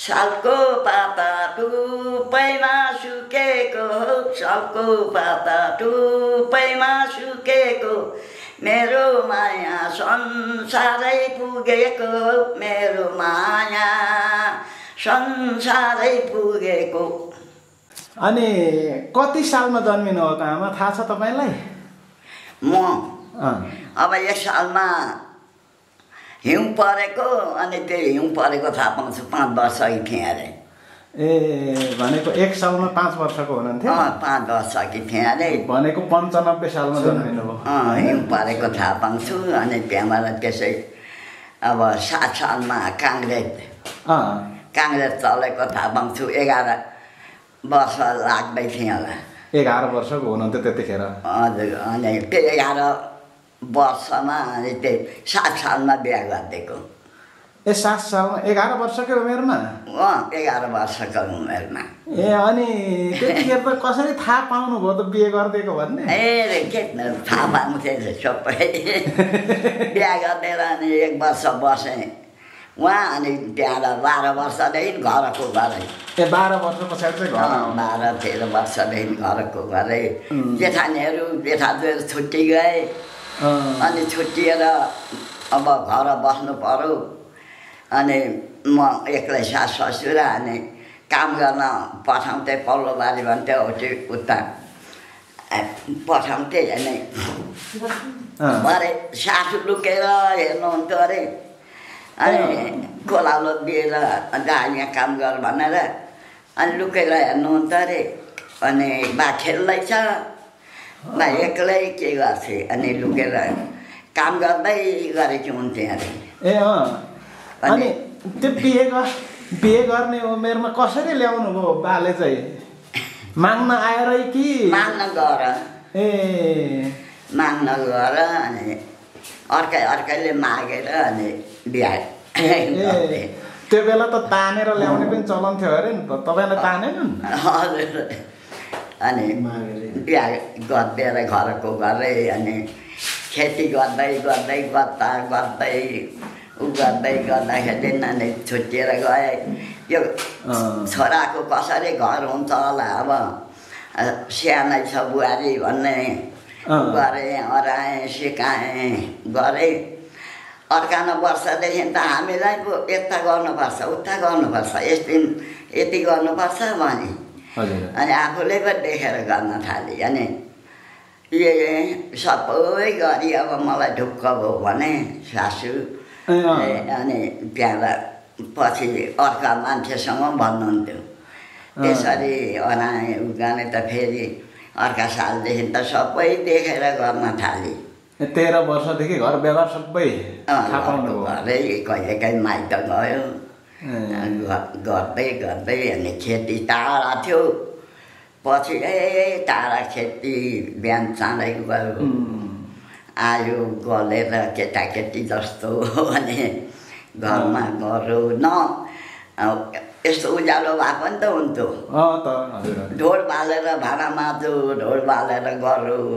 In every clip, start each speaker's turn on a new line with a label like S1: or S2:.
S1: सालको पाता टुप्पैमा सुकेको सालको पाता टुप्पैमा सुकेको मेरो माया संसारै पुगेको मेरो माया संसारै पुगेको।
S2: अनि कति सालमा जन्मिनु हो त आमा थाहा छ तपाईलाई?
S1: म अब एक सालमा हिउँ परेको अनि त्यो हिउँ परेको थाहा पाउँछु 5 वर्ष थिएँ अरे।
S2: ए भनेको एक सालमा 5 वर्षको हुनुहुन्थ्यो?
S1: 5 वर्ष थिएँ अरे।
S2: भनेको 95 सालमा जन्मिनु हो।
S1: हिउँ परेको थाहा पाउँछु अनि त्यहाँबाट त्यसै अब 7 सालमा काङ्ग्रेस चलेको थाहा पाउँछु। 11 वर्ष लाग्दै थिएँ होला।
S2: 11 वर्षको हुनुहुन्थ्यो त्यतिखेर?
S1: हजुर। अनि त्यो 11 वर्षमा अनि त्यही 7 सालमा बिहा गरिदिएको।
S2: ए 7 सालमा 11 वर्षकै उमेरमा?
S1: 11 वर्षको उमेरमा।
S2: ए अनि त्यतिखेर त कसरी थाहा पाउनुभयो त बिहे गरिदिएको भन्ने?
S1: ए के थाहा पाउँथेँ सबै। बिहा गरिदिएर अनि 1 वर्ष बसेँ उहाँ अनि त्यहाँबाट 12 वर्षदेखि घरको घरै।
S2: ए 12 वर्ष पछाडि चाहिँ घर?
S1: 12-13 वर्षदेखि घरको घरै। जेठाजुहरू छुट्टी गए अनि छुट्टिएर अब घर बस्नु पर्यो। अनि म एक्लै सास ससुर अनि काम गर्न पठाउँथेँ। पल्लो बारी भन्थ्यो उता पठाउँथेँ अनि भरे सासु लुकेर हेर्नुहुन्थ्यो अरे। अनि कोलालो दिएर यहाँ काम गर भनेर अनि लुकेर हेर्नुहुन्थ्यो अरे। अनि बा खेल्दैछ बा एक्लै के गर्थे अनि लुकेर काम गर्दै गरेकी हुन्थेँ अरे।
S2: ए अनि त्यो बिहे गर्ने उमेरमा कसरी ल्याउनु भयो बाले चाहिँ? माग्न आएरै कि?
S1: माग्न गएर।
S2: ए
S1: माग्न गएर अनि अर्कैले मागेर अनि बिहा।
S2: त्यो बेला त तानेर ल्याउने पनि चलन थियो अरे नि त, तपाईँलाई तानेनन्?
S1: हजुर। अनि बिहा गरिदिएर घरको घरै अनि खेती गर्दै गर्दाखेरि अनि छुट्टिएर गए। यो छोराको कसरी घर हुन्छ होला अब सानै छ बुहारी भन्ने गरेँ हराएँ सिकाएँ गरेँ। 91 वर्षदेखि त हामीलाई पो यता गर्नुपर्छ उता गर्नुपर्छ यति गर्नुपर्छ भने अनि आफूले पनि देखेर गर्न थालेँ। अनि यो सबै गरी अब मलाई ढुक्क भयो भने सासु। अनि त्यहाँबाट पछि अर्का मान्छेसँग भन्नुहुन्थ्यो त्यसरी हराएँ उगाने त फेरि अर्का सालदेखि त सबै देखेर गर्न थालेँ।
S2: 13 वर्षदेखि घर व्यवहार सबै
S1: घरै कहिलेकाहीँ माइत गयो गर्दै अनि खेती टाढा थियो। पछि टाढा खेती बिहान चाँडै गयो आयो गलेर केटाकेटी जस्तो अनि घरमा गरौँ न यस्तो उज्यालो भए पनि त हुन्थ्यो। ढोड बालेर भाँडा माझ्यो ढोड बालेर गरौँ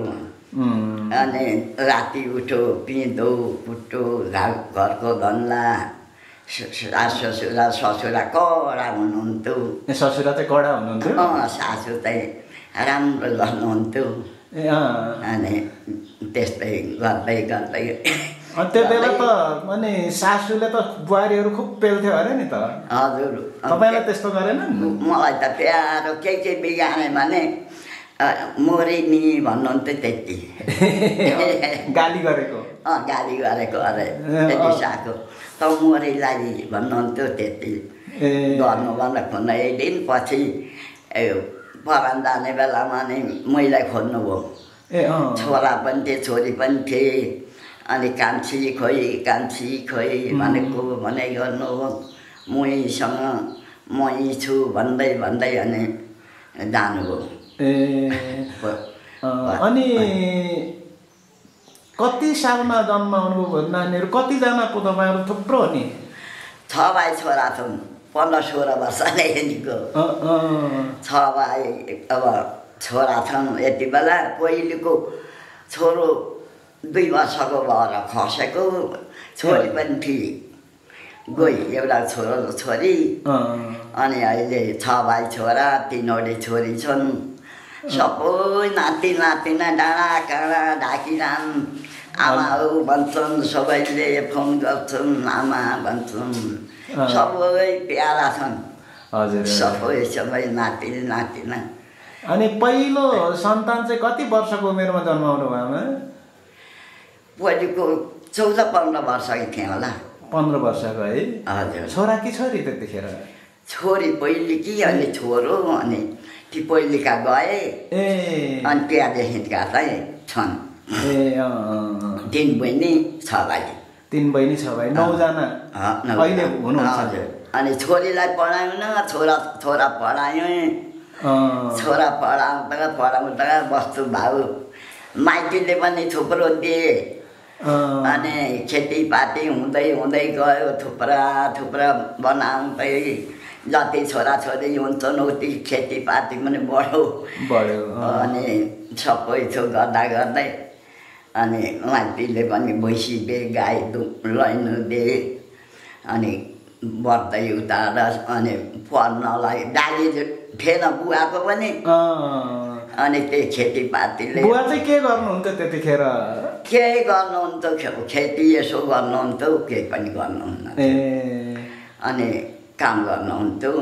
S1: अनि राति उठो पिँधो कुटो घरको धन्दा। ससुरा कडा हुनुहुन्थ्यो।
S2: ससुरा चाहिँ कडा हुनुहुन्थ्यो?
S1: सासु चाहिँ राम्रो गर्नुहुन्थ्यो। अनि त्यस्तै गर्दै
S2: त्यो बेला त अनि सासूले त बुहारीहरू खुब पेल्थ्यो अरे नि त?
S1: हजुर।
S2: तपाईँलाई त्यस्तो गरेन?
S1: मलाई त प्यारो के बिगाने भने मोरिनी भन्नुहुन्थ्यो त्यति।
S2: गाली गरेको?
S1: गाली गरेको अरे त्यति साको त मोरीलाई भन्नुहुन्थ्यो त्यति गर्नु भन्दा कुनै दिन पछि परान जाने बेलामा नि मैलाई खोज्नुभयो। छोरा पनि थिए छोरी पनि थिए अनि कान्छी खोइ भनेको भनाइ गर्नु मुइसँग मै छु भन्दै अनि जानुभयो।
S2: अनि कति सालमा जन्माउनु भयो नानीहरू? कतिजना पो तपाईँहरू? थुप्रो हो नि?
S1: 6 भाइ छोरा छन्। 15-16 वर्षदेखिको 6 भाइ अब छोरा छन्। यति बेला पहिलेको छोरो 2 वर्षको भएर खसेको छोरी पनि थिए गई एउटा छोरो छोरी अनि अहिले 6 भाइ छोरा 3वटै छोरी छन् सबै नाति नातिना डाँडा काँडा ढाकिराम आमा हो भन्छन् सबैले फोन गर्छन् आमा भन्छन् सबै प्यारा छन्
S2: हजुर
S1: सबै नाति नातिना
S2: अनि पहिलो सन्तान चाहिँ कति वर्षको उमेरमा जन्माउनु भयो आमा
S1: पहिलेको 14-15 वर्षको थिएँ होला
S2: 15 वर्षको है
S1: हजुर
S2: छोरा कि छोरी त्यतिखेर
S1: छोरी पहिली कि अनि छोरो अनि ती पहिलेका गए अनि त्यहाँदेखिका चाहिँ छन् 3 बहिनी 6 भाइ
S2: 3 बहिनी 6 भाइ 9 जना अहिले हुनुहुन्छ
S1: हजुर अनि छोरीलाई पढाउन छोरा पढाएँ छोरा पढाउँदा वस्तु भाउ माइतीले पनि थुप्रो दिए अनि खेतीपाती हुँदै गयो थुप्रा बनाउँदै जति छोराछोरी हुन्छन् उति खेतीपाती पनि बढ्यो अनि सबै थोक गर्दै अनि माइतीले पनि भैँसी दिए गाई लैनु दिए अनि बढ्दै उता अनि पढ्नलाई डाली थिएन बुवाको पनि अनि त्यही खेतीपातीले
S2: बुवा चाहिँ के गर्नुहुन्थ्यो त्यतिखेर
S1: केही गर्नुहुन्थ्यो खेती यसो गर्नुहुन्थ्यो केही पनि गर्नुहुन्न अनि काम गर्नुहुन्थ्यो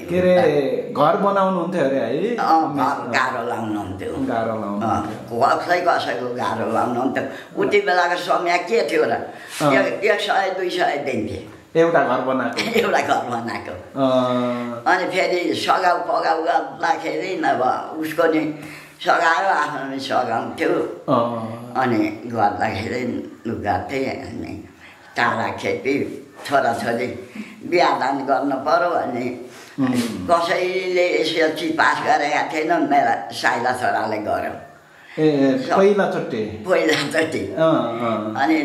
S2: के अरे घर बनाउनुहुन्थ्यो अरे है
S1: गाह्रो लाउनुहुन्थ्यो कसैको गाह्रो लाउनुहुन्थ्यो उति बेलाको समय के थियो र 100-200 दिन्थे
S2: एउटा घर बनाएको
S1: अनि फेरि सघाउ पगाउ गर्दाखेरि नभए उसको नि सघायो आफ्नो नि सघाउँथ्यो अनि गर्दाखेरि गर्थेँ अनि टाढा खेती छोराछोरी बिहादान गर्नु पर्यो अनि कसैले एसएलसी पास गरेका थिएन मेरा साइला छोराले गर्यो
S2: पहिलाचोटि
S1: अनि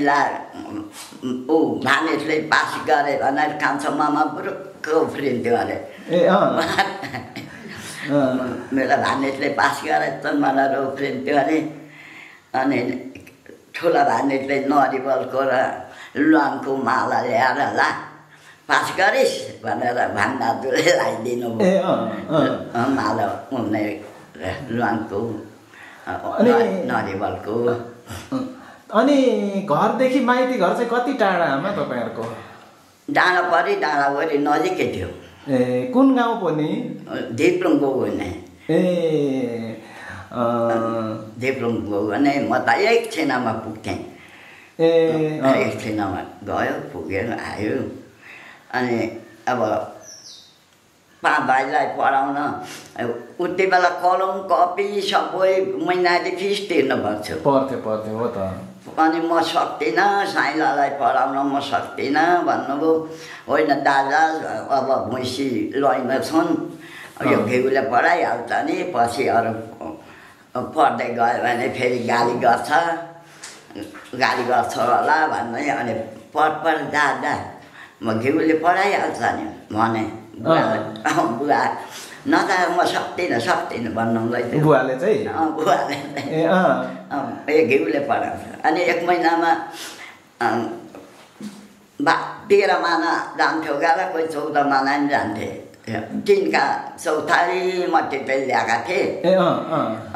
S1: ऊ भानिजले पास गरे भनेर कान्छो मामा पुरुक्क उफ्रिन्थ्यो अरे मेरो भानिजले पास गरे त मलाई उफ्रिन्थ्यो अरे अनि ठुला भानिजले नरिवलको र ल्वाङको माला ल्याएर ला पास गरिस् भनेर भान्दाजुले लगाइदिनु माला उनी ल्वाङको नरिवलको
S2: अनि घरदेखि माइती घर चाहिँ कति टाढामा तपाईँहरूको
S1: डाँडा वरि नजिकै थियो
S2: कुन गाउँ पनि
S1: धिप्लुङ गयो भने धिप्लुङ गयो भने म त एकछिनमा पुग्थेँ एकछिनमा गयो पुगेर आयो अनि अब 5 भाइलाई पढाउन उति बेला कलम कपी सबै महिनाले फिस तिर्नु
S2: पर्थ्यो हो त
S1: अनि म सक्दिनँ साइलालाई पढाउन म सक्दिनँ भन्नुभयो होइन दादा अब भैँसी लैमा छन् यो घिउले पढाइहाल्छ नि पछि अरू पढ्दै गयो भने फेरि गाली गर्छ होला भन्ने अनि पढ दादा म घिउले पढाइहाल्छ नि भने बुवा न त म सक्दिनँ भन्नुहुँदै थियो
S2: बुवाले चाहिँ
S1: घिउले पढाउँछ अनि 1 महिनामा 13 माना जान्थ्यो गाला कोही 14 माना पनि जान्थे तिनका चौथारी मट्टी ल्याएका थिए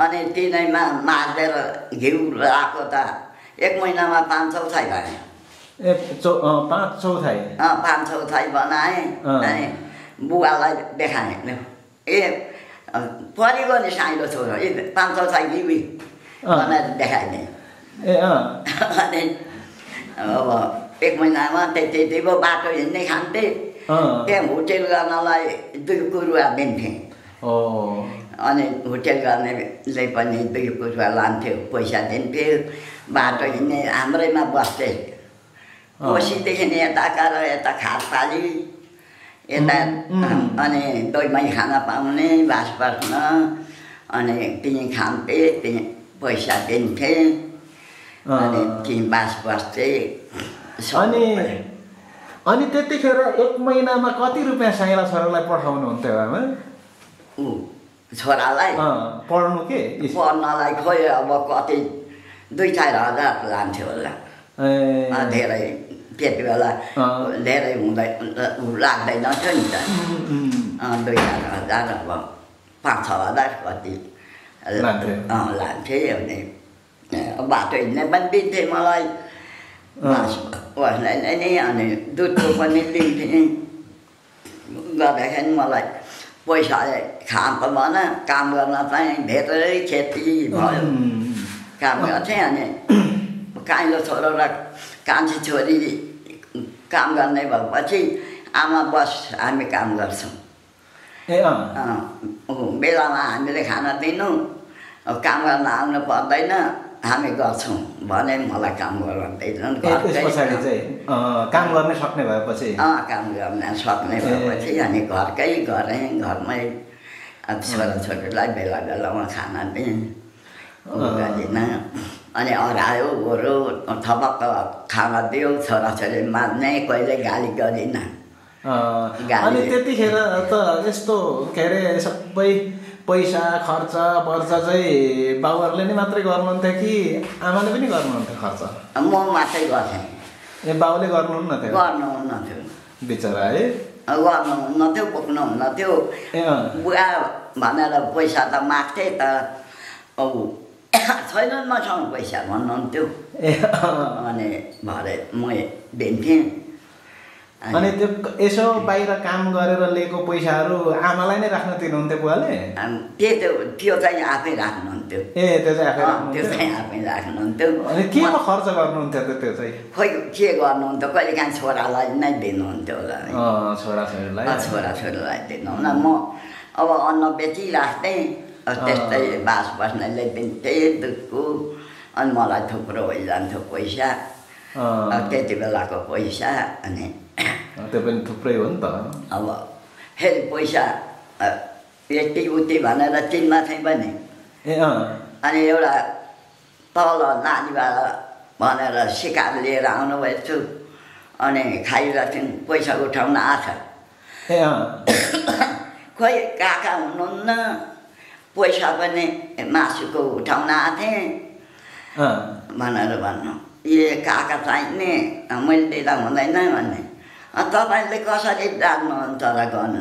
S1: अनि तिनैमा मार्देर घिउ आएको त 1 महिनामा 5 चौथाइ भए
S2: 5 चौथाइ
S1: 5 चौथाइ बनाएँ अनि बुवालाई देखाएँ परिगयो नि साइलो छोरो 5 चौथाइ घिउ भनेर देखाइदिएँ अनि अब 1 महिनामा त्यति बाटो हिँड्ने खान्थे त्यहाँ होटेल गर्नलाई 2 कुरुवा दिन्थेँ अनि होटेल गर्नेले पनि 2 कुरुवा लान्थ्यो पैसा दिन्थ्यो बाटो हिँड्ने हाम्रैमा बस्थे कोसीदेखि यता कर यता खाटपाली यता अनि दहीमै खाना पाउने बास बस्न अनि तिनी खान्थे तिनी पैसा दिन्थे अनि तिनी बास बस्थे
S2: अनि त्यतिखेर 1 महिनामा कति रुपियाँ साइला छोरालाई पठाउनुहुन्थ्यो आमा
S1: छोरालाई
S2: पढ्नु के
S1: पढ्नलाई खोइ अब कति 2-4 हजार लान्थ्यो होला धेरै त्यति बेला धेरै लाग्दैन थियो नि त 2,000 अब 5-6 हजार कति लान्थे अनि बाटो हिँड्ने पनि दिन्थे मलाई उसलाई नै अनि दुधको पनि दिन्थे गर्दाखेरि मलाई पैसा खान त भएन काम गर्न चाहिँ धेरै खेती भयो काम गर्थेँ अनि काइँलो छोरो र कान्छी छोरी काम गर्ने भएपछि आमा बस हामी काम गर्छौँ बेलामा हामीले खाना दिनु काम गर्न आउनु पर्दैन हामी गर्छौँ भने मलाई काम गर्न दिँदैन
S2: काम गर्न सक्ने भएपछि
S1: काम गर्न सक्ने भएपछि अनि घरकै गरेँ घरमै छोराछोरीलाई बेला बेलामा खाना दिएँ गरिन अनि हरायो गोरो थपक्क खाना दियो छोराछोरी मान्ने कहिले गाली गरिनँ
S2: अनि त्यतिखेर त यस्तो के अरे सबै पैसा खर्च पर्च चाहिँ बाबुहरूले नै मात्रै गर्नुहुन्थ्यो कि आमाले पनि गर्नुहुन्थ्यो खर्च
S1: म मात्रै गर्थेँ
S2: ए बाबुले गर्नुहुन्न थियो
S1: गर्नुहुन्न थियो
S2: बिचरा है
S1: गर्नुहुन्न थियो बोक्नुहुन्न थियो बुवा भनेर पैसा त माग्थे त छैन मसँग पैसा भन्नुहुन्थ्यो अनि भरे म दिन्थेँ
S2: अनि त्यो यसो बाहिर काम गरेर लिएको पैसाहरू आमालाई नै राख्न दिनुहुन्थ्यो बुवाले
S1: त्यो चाहिँ आफै राख्नुहुन्थ्यो
S2: त्यो चाहिँ
S1: आफै राख्नुहुन्थ्यो
S2: अनि केमा खर्च गर्नुहुन्थ्यो त्यो चाहिँ
S1: खोइ के गर्नुहुन्थ्यो कहिलेकाहीँ छोरालाई नै दिनुहुन्थ्यो होला छोराछोरीलाई दिनुहुन्न म अब अन्न बेचिराख्थेँ त्यस्तै बास बस्नेले दिन्थेँ दुधको अनि मलाई थुप्रो भइजान्थ्यो पैसा त्यति बेलाको पैसा अनि
S2: त्यो पनि थुप्रै हो नि त
S1: अब फेरि पैसा यति उति भनेर चिन्मा थिएँ पनि अनि एउटा तल नानीबाट भनेर सिकार लिएर आउनुभएको छु अनि खाइरहेको थियौँ पैसा उठाउन आएको खोइ काका हुनुहुन्न पैसा पनि मासुको उठाउन आएको थिएँ भनेर भन्नु ए काका चाहिने मैले दिँदा हुँदैन भन्ने तपाईँले कसरी जान्नुहुन्छ र गर्नु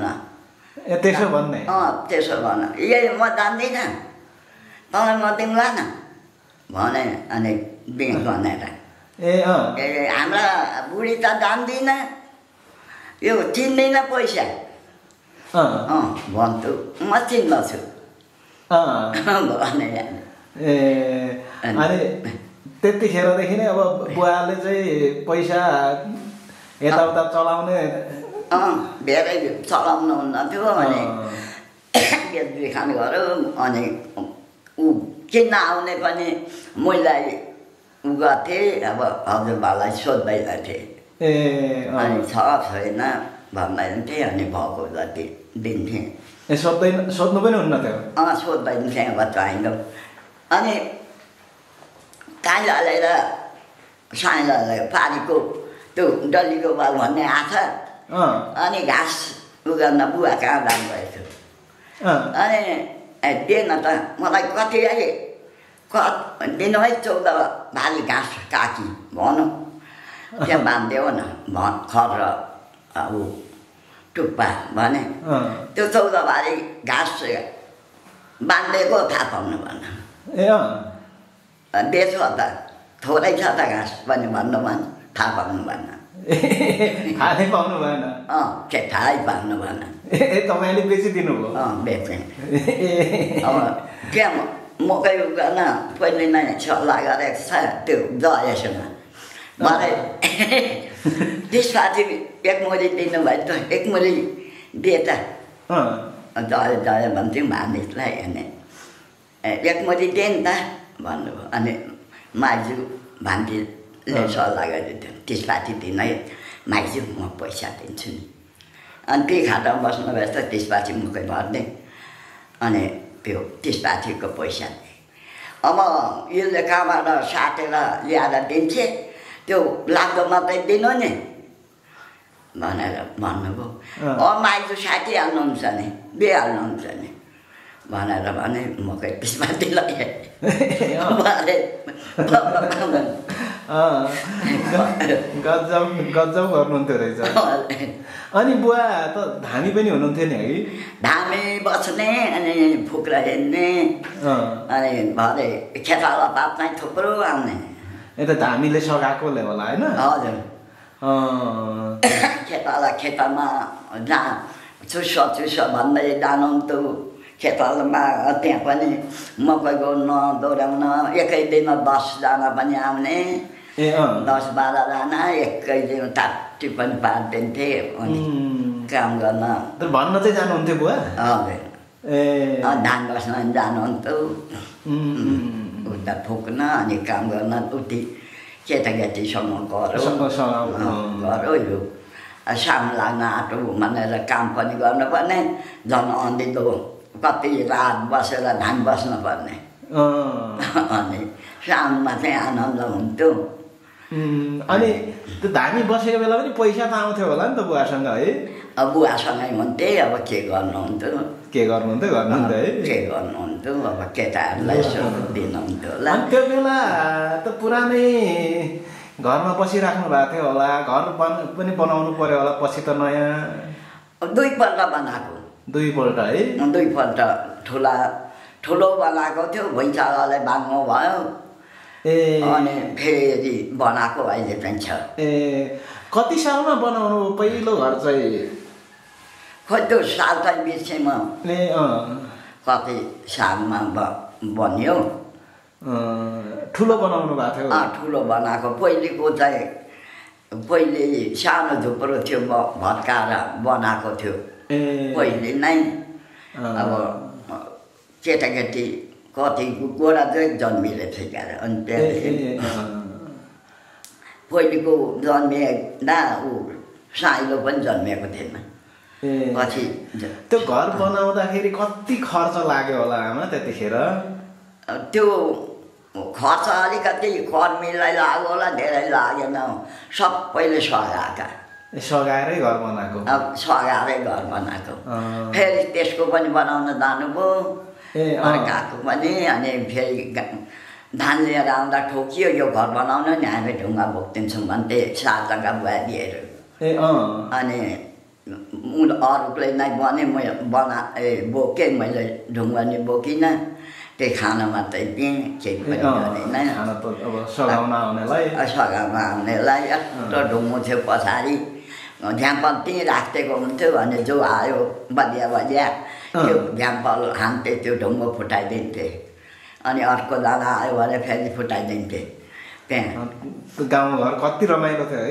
S2: त्यसो भन्ने
S1: त्यसो भन ए म जान्दिनँ तपाईँ म दिउँला न भने अनि दिएँ भनेर हाम्रा बुढी त जान्दिनँ यो चिन्दिनँ पैसा भन्छु म चिन्दछु भने
S2: अनि त्यतिखेरदेखि नै अब बुवाले चाहिँ पैसा यताउता चलाउने
S1: धेरै चलाउनुहुन्न थियो अनि बेचबिखान गऱ्यो अनि ऊ किन्न आउने पनि मैलाई उ गर्थेँ अब हजुरबालाई सोध्दै थिएँ अनि छ छैन भन्दैन्थेँ अनि भएको जति दिन्थेँ
S2: सोध्नु पनि हुन्न थियो
S1: सोध्दैन थिएँ अब चाहिँदो अनि काइँला हालेर साइँला पानीको त्यो डल्लीको बाउ भन्ने आएको छ अनि घाँस उगाउन बुवा कहाँ जानुभएको थियो अनि दिएन त मलाई कति अहिले दिनु है 14 भारी घाँस काकी भनौँ त्यहाँ बाँधिदेऊ न खर र ऊ टुप्पा भने त्यो 14 भारी घाँस बाँधिदिएको थाहा पाउनु भन बेच्छ त थोरै छ त घाँस पनि भन्नु भन थाहा पाउनु भएन
S2: थाहै पाउनु भएन
S1: थाहै पाउनु भएन
S2: तपाईँले बेचिदिनु भयो
S1: बेचेँ अब त्यहाँ मकै उगाउन पहिले नै सल्लाह गरेको छ त्यो जयसँग मलाई त्यसपछि एक मुरी दिनुभयो त एक मुरी दिए त जय भन्थ्यौँ मानिसलाई अनि एक मुरी दिए नि त भन्नुभयो अनि माइजू भान्जीले सल्लाह गरिदियो त्यसपछि दिन है माइजू म पैसा दिन्छु नि अनि त्यही खातामा बस्नुभएछ त त्यसपछि मकै भर्ने अनि त्यो त्यसपछिको पैसा दिएँ अब यसले कहाँबाट साटेर ल्याएर दिन्छे त्यो लाग्दो मात्रै दिनु नि भनेर भन्नुभयो माइजू साटिहाल्नुहुन्छ नि दिइहाल्नुहुन्छ नि भनेर भने मकै त्यसपछि लगाएँ
S2: गजब गर्नुहुन्थ्यो रहेछ अनि बुवा त धामी पनि हुनुहुन्थ्यो नि है
S1: धामी बस्ने अनि फुक्रा हेर्ने अनि भरे खेताला पात चाहिँ थुप्रो आउने
S2: यता धामीले सघाएकोले होला होइन
S1: हजुर खेतामा जहाँ चुसो भन्दै जानुहुन्थ्यो खेतालामा त्यहाँ पनि मकै गोड्न दौडाउन एकै दिनमा 10जना पनि आउने 10-12जना एकै दिन टाटी पनि पारिदिन्थे अनि काम गर्न
S2: भन्न चाहिँ जानुहुन्थ्यो बुवा
S1: हजुर धान बस्न जानुहुन्थ्यो उता फुक्न अनि काम गर्न उति केटाकेटीसँग गरो यो साम लाग्न आँटो भनेर काम पनि गर्नुपर्ने झन् अन्धिलो कति रात बसेर धान बस्नुपर्ने अनि साममा चाहिँ आनन्द हुन्थ्यो
S2: अनि त्यो धामी बसेको बेला पनि पैसा त आउँथ्यो होला नि त बुवासँग है
S1: अब बुवासँगै हुन्थे अब के गर्नुहुन्थ्यो
S2: है
S1: के गर्नुहुन्थ्यो अब केटाहरूलाई दिनुहुन्थ्यो होला
S2: त्यो बेला त पुरानै घरमा बसिराख्नु भएको थियो होला घर पनि बनाउनु पर्यो होला पछि त नयाँ
S1: दुईपल्ट बनाएको
S2: दुईपल्ट है
S1: दुईपल्ट ठुलो बनाएको थियो भुइँचालोले भाग्नु भयो अनि फेरि बनाएको अहिले चाहिँ छ
S2: कति सालमा बनाउनु पहिलो घर चाहिँ
S1: खोइ त्यो साल चाहिँ बिर्सेँ कति सालमा बन्यो
S2: ठुलो बनाउनु भएको थियो
S1: ठुलो बनाएको पहिलेको चाहिँ पहिले सानो झुप्रो थियो भत्काएर बनाएको थियो पहिले नै अब केटाकेटी कति गोडा चाहिँ जन्मिएर थियो क्यारे अनि त्यहाँदेखि पहिलेको जन्मिँदा ऊ साइलो पनि जन्मिएको थिएन पछि
S2: त्यो घर बनाउँदाखेरि कति खर्च लाग्यो होला आमा त्यतिखेर
S1: त्यो खर्च अलिकति कर्मीलाई लाग्यो होला धेरै लागेन सबैले
S2: सघाएरै घर बनाएको
S1: सघाएरै घर बनाएको फेरि त्यसको पनि बनाउन जानुभयो अर्काको पनि अनि फेरि धान लिएर आउँदा ठोकियो यो घर बनाउन नि हामी ढुङ्गा बोकिदिन्छौँ भन्थे 7 जग्गा बुहारीहरू अनि अरूले नै भने बोकेँ मैले ढुङ्गा नि बोकिनँ त्यही खाना मात्रै दिएँ केही पनि गरेन सघाउन आउनेलाई यत्रो ढुङ्गो थियो पछाडि झ्याम्पल त्यहीँ राखिदिएको हुन्थ्यो अनि जो आयो बलिया त्यो झ्याम्पल हान्थे त्यो ढुङ्गो फुटाइदिन्थे अनि अर्को दाना आयो भने फेरि फुटाइदिन्थे त्यहाँ
S2: गाउँघर कति रमाइलो थियो है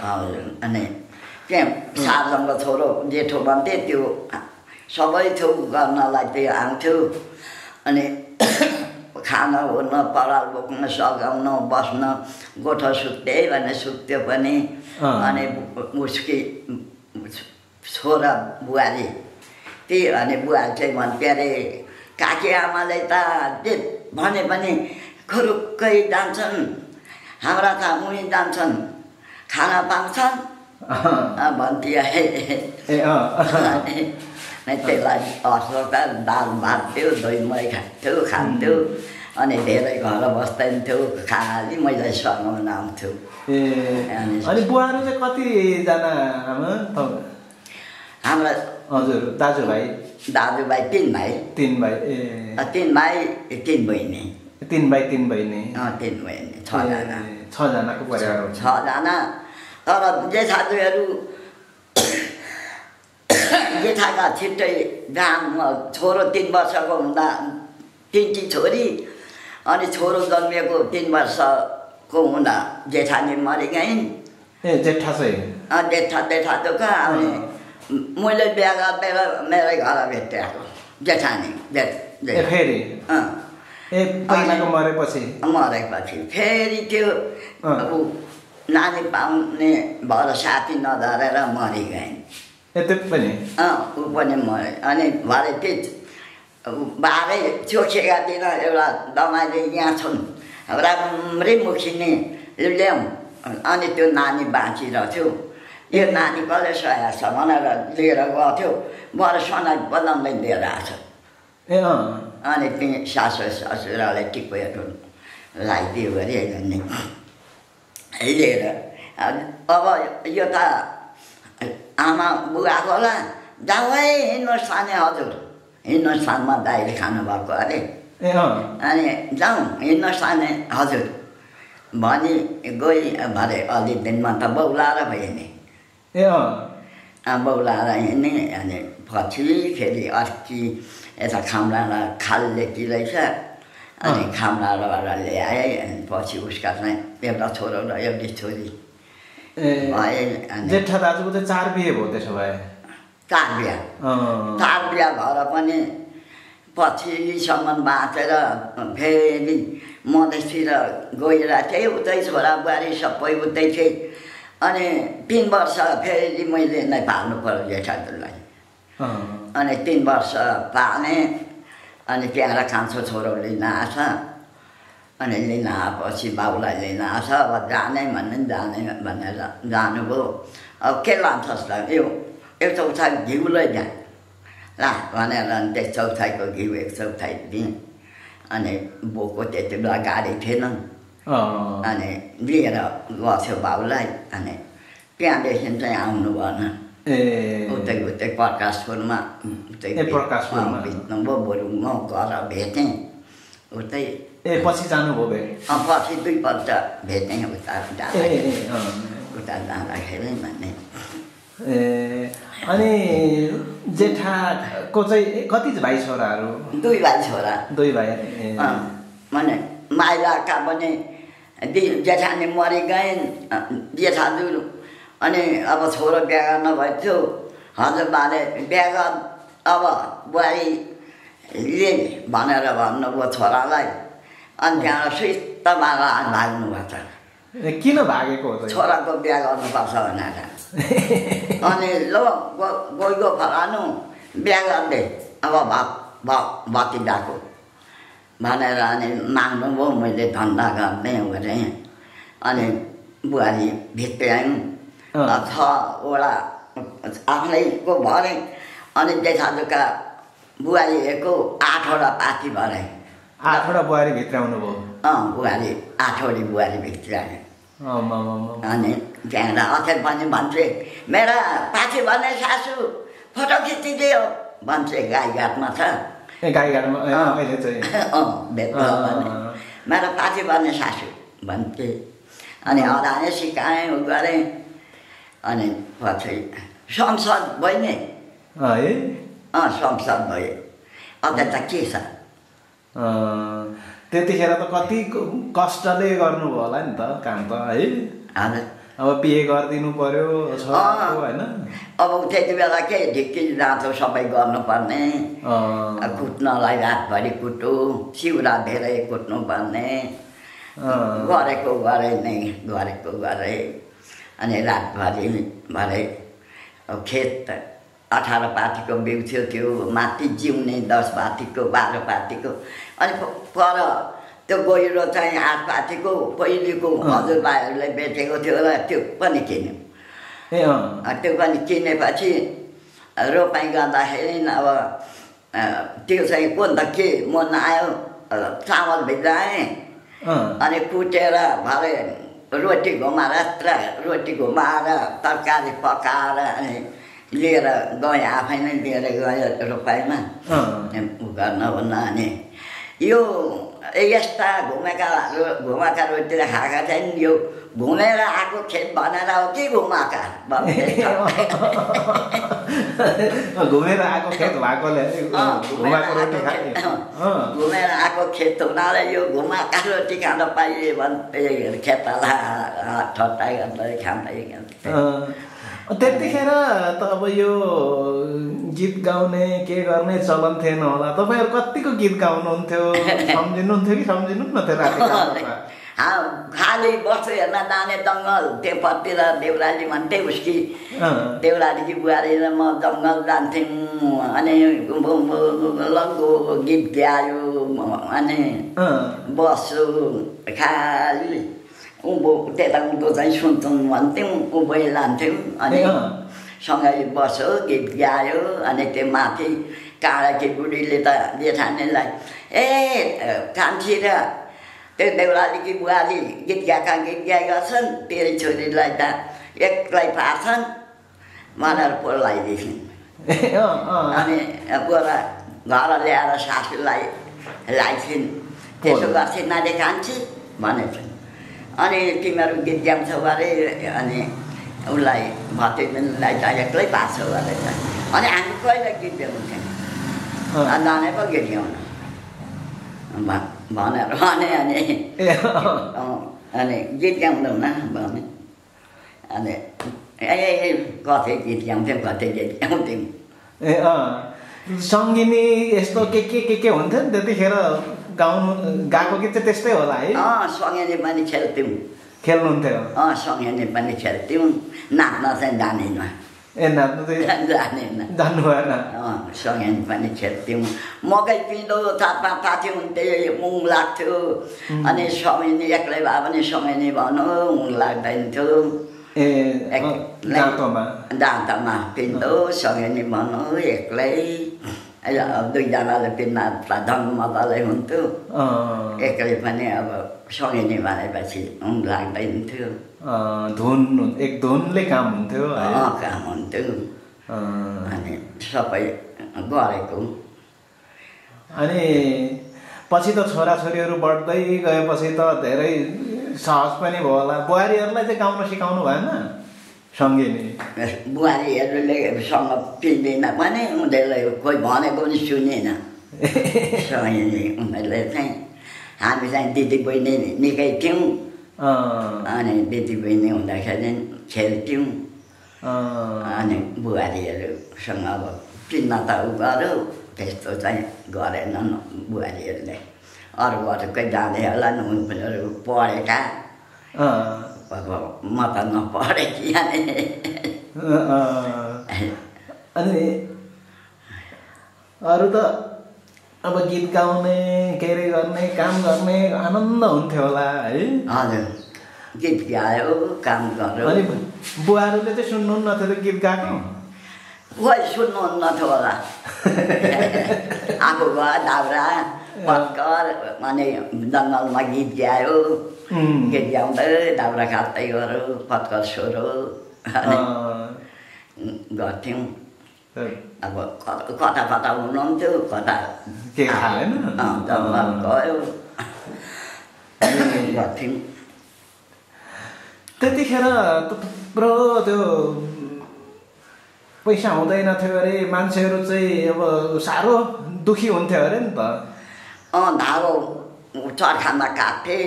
S1: हजुर अनि त्यहाँ सार्जनको छोरो जेठो भन्थे त्यो सबै थियो गर्नलाई त्यो आउँथ्यो अनि खाना ओर्न पराल बोक्न सघाउन बस्न गोठो सुत्थे भने सुत्थ्यो पनि अनि उसकी छोरा बुहारी त्यही अनि बुहारी चाहिँ भन्थे अरे काकी आमाले त जे भने पनि खुरुक्कै जान्छन् हाम्रा त उनी जान्छन् खाना पाउँछन् भन्थे त्यसलाई असरका दाल भात थियो दही मही खान्थ्यो अनि धेरै घर बस्दैन्थ्यो खालि मैले सघाउन आउँथ्यो
S2: अनि बुवाहरू चाहिँ कतिजना आमा
S1: हाम्रा
S2: हजुर दाजुभाइ
S1: 3 भाइ
S2: 3 भाइ
S1: 3 भाइ 3 बहिनी
S2: 3 भाइ 3 बहिनी
S1: 3 बहिनी 6
S2: जनाको परिवार
S1: 6 जना तर जेठाजुहरू जेठाका छिट्टै छोरो 3 वर्षको हुँदा 3 छोरी अनि छोरो जन्मिएको 3 वर्षको हुँदा जेठानी मरि गइन्
S2: जेठा चाहिँ
S1: जेठा त कहाँ अनि मैले बिहा गरेर मेरै घर भेटेको जेठानी
S2: फेरि पहिलाको
S1: मरेपछि फेरि त्यो नानी पाउने भएर साथी नधरेर मरि गइन् ऊ पनि मरे अनि भरे त्यो बाह्रै चोखेका दिन एउटा दमाईले यहाँ छन् राम्रै मुखिने ल्याउँ अनि त्यो नानी बाँचिरहेको थियो यो नानी कसले सहाय छ भनेर लिएर गएको थियो भरे सनाइ बजाउँदै लिएर आएको छ अनि त्यही सासु ससुरालाई टिपेर लगाइदियो अरे नि लिएर अब यो त आमा बुवाको होला जाऊ है हिँड्नुहोस् खाने हजुर हिँड्नुहोस् खानमा दाइले खानुभएको अरे अनि जाउँ हिँड्नुहोस् खाने हजुर भनी गई भरे अलि दिनमा त बौलाएर भयो नि बौलाएर हिँड्ने अनि पछि फेरि अर्की यता खामला खाललेकी रहेछ अनि खामलाबाट ल्याए अनि पछि उसका चाहिँ एउटा छोरो र एउटी छोरी भए अनि
S2: जेठा दाजुको चाहिँ 4 बिहे भयो त्यसो भए
S1: 4 बिहा भएर पनि पछिसम्म बाँचेर फेरि मधेसतिर गएर थिएँ उतै छोरा बुहारी सबै उतै थिए अनि 3 वर्ष फेरि मैले नै पाल्नु पर्यो जेठा दाजुलाई अनि 3 वर्ष पालेँ अनि त्यहाँबाट कान्छो छोरो लिन आएछ अनि लिन आएपछि बाउलाई लिन आएछ अब जाने भन्ने जाने भनेर जानुभयो अब के लान्छस् त यो 1/4 घिउ लैजा ला भनेर अनि त्यो चौथाइको घिउ 1/4 दिएँ अनि बोको त्यति बेला गाडी थिएन अनि लिएर गथ्यो बाउलाई अनि त्यहाँदेखि चाहिँ आउनु भएन उतै प्रकाशपुरमा भेट्नुभयो बरु म घर भेटेँ उतै
S2: पछि जानुभयो
S1: पछि 2 पल्ट भेटेँ उता जाँदाखेरि भन्ने
S2: अनि जेठाको चाहिँ कति भाइ छोराहरू
S1: 2 भाइ छोरा
S2: 2 भाइ
S1: माने माइलाका पनि जेठानी मरि गए जेठाजु अनि अब छोरो बिहा गर्न भएको थियो हजुरबाले बिहा गर अब बुहारीले भनेर भन्नुभयो छोरालाई अनि त्यहाँबाट सुस्त माला भाग्नु भएको छ
S2: किन भागेको हो
S1: छोराको बिहा गर्नुपर्छ भनेर अनि ल गइगयो फलानु बिहा गर्दै अब भति डाको भनेर अनि माग्नुभयो मैले धन्दा गर्ने गरेँ अनि बुहारी भित्र्यायौँ 6वटा आफ्नैको भरे अनि जेठाजुका बुहारीहरूको 8वटा पाती भरे
S2: 8वटा बुहारी भित्राउनु भयो
S1: बुहारी 8वटी बुहारी भित्राए अनि त्यहाँबाट अखेर पनि भन्छे मेरा पाथी भन्ने सासू फोटो खिचिदियो भन्छे गाईघाटमा छ
S2: गाईघाटमा अहिले चाहिँ
S1: भेट्नु भने मेरो पाथी भन्ने सासू भन्थे अनि हराएँ सिकाएँ उ गरेँ अनि पछि संसद भयो नि संसद भयो अब त के छ
S2: त्यतिखेर त कति कष्टले गर्नुभयो होला नि त काम त है अब बिहे गरिदिनु पर्यो होइन
S1: अब त्यति बेला के ढिक्की जाँचो सबै गर्नुपर्ने कुट्नलाई रातभरि कुटो सिउरा धेरै कुट्नुपर्ने गरेको गरे नै गरेको गरे अनि रातभरि भरे खेत 18 पातीको बिउ थियो त्यो माथि जिउने 10 पातीको 12 पातीको अनि पर त्यो गहिरो चाहिँ 8 पातीको पहिलेको हजुरबाहरूले बेचेको थियो र त्यो पनि किन्यो त्यो पनि किनेपछि रोपाइँ गर्दाखेरि अब त्यो चाहिँ कुन त के मन आयो चामल भिजाएँ अनि कुटेर भरे रोटी घुमाएर तरकारी पकाएर अनि लिएर गएँ आफै नै लिएर गएँ रोपाइँमा गर्न भन्न अनि यो यस्ता घुमेका रोटी खाएका चाहिँ यो घुमेर आएको खेत भनेर हो कि घुमाएका
S2: घुमेर आएको खेत भएकोले
S1: घुमेर आएको खेत हुनाले यो घुमाएका रोटी खान पाइए भने खेतलाई ठट्टाइ गर्दै खाँदै
S2: त्यतिखेर त अब यो गीत गाउने के गर्ने चलन थिएन होला तपाईँहरू कतिको गीत गाउनुहुन्थ्यो सम्झिनुहुन्थ्यो कि सम्झिनु न थियो राति
S1: खाली बस्छु हेर्न जाने जङ्गल त्यहाँतिर देउराली भन्थे उसकी देउरालीकी बुहारी र म जङ्गल जान्थ्यौँ अनि लङ्गो गीत गायो अनि बस्छु खाली उँभो त्यता उँधो चाहिँ सुन्छौँ भन्थ्यौँ उँभै लान्थ्यौँ अनि सँगै बस्यो गीत गायो अनि त्यो माथि काँडाकी बुढीले त जेठानीलाई ए कान्छी र त्यो देउरालीकी बुहारी गीत गाएका गीत गाएका छन् तेरी छोरीलाई त एक्लै पार्छन् भनेर बोलाइदिन्छन् अनि बोला घर ल्याएर सासूलाई ल्याइछन् त्यसो गर्छन् नाले कान्छी भनेछन् अनि तिमीहरू गीत गाउँछौ अरे अनि उसलाई भतिजीलाई त एक्लै पार्छौ अरे अनि हामी कहिले गीत गाउँथ्यौँ जाने पो गीत गाउन भनेर भने अनि गीत गाउँदैनौँ भने अनि कतै गीत गाउँथ्यौँ कतै गीत गाउँथ्यौँ
S2: सङ्गिनी यस्तो के हुन्थ्यो नि त्यतिखेर गाउनु गाएको गीत चाहिँ त्यस्तै होला है
S1: सङ्गिनी पनि
S2: खेल्नुहुन्थ्यो
S1: सङ्गिनी पनि खेल्थ्यौँ नाच्न चाहिँ जानेन
S2: नाच्नु चाहिँ जान्नु भएन
S1: सङ्गिनी पनि खेल्थ्यौँ मकै पिँधो चाटमा ताथ्यो त्यही मुङ लाग्थ्यो अनि सङ्गिनी एक्लै भए पनि सङ्गिनी भनौँ मुङ लाग्दैन थियो दाँतमा पिन्दो सङ्गिनी भनौँ एक्लै दुईजनाले पिन्दा धन मजाले हुन्थ्यो एक्लै पनि अब सङ्गिनी भनेपछि लाग्दैन थियो
S2: एक धुनले काम हुन्थ्यो
S1: काम हुन्थ्यो अनि सबै गरेको
S2: अनि पछि त छोराछोरीहरू बढ्दै गएपछि त धेरै सहज पनि भयो होला बुहारीहरूलाई चाहिँ गाउन सिकाउनु भएन सङ्गिनी
S1: बुहारीहरूले सँग पिँदैन पनि उनीहरूलाई कोही भनेको पनि सुनेन सङ्गिनी उनीहरूले चाहिँ हामी चाहिँ दिदी बहिनी निकै थियौँ अनि दिदी बहिनी हुँदाखेरि खेल्थ्यौँ अनि बुहारीहरूसँग अब पिन्न त उ गर्यो त्यस्तो चाहिँ गरेनन् बुहारीहरूले अरूकै जाने होला नि उनीहरू पढेका अब म त नपढेकी
S2: अनि अरू त अब गीत गाउने के अरे गर्ने काम गर्ने आनन्द हुन्थ्यो होला है
S1: हजुर गीत गायो काम गर्यो
S2: अनि बुहाहरूले चाहिँ सुन्नुहुन्न थियो त गीत गाएको
S1: खोइ सुन्नुहुन्न थियो होला आफू भयो दाउरा पत्कर अनि जङ्गलमा गीत गायो गीत गाउँदै दाउरा काट्दै गऱ्यो पत्कर सोरो गर्थ्यौँ अब कता कता हुनुहुन्थ्यो कता
S2: के खाएन
S1: जङ्गल गयो गर्थ्यौँ
S2: त्यतिखेर थुप्रो त्यो पैसा हुँदैन थियो अरे मान्छेहरू चाहिँ अब साह्रो दुखी हुन्थ्यो अरे नि त
S1: धागो चर्खामा काट्थेँ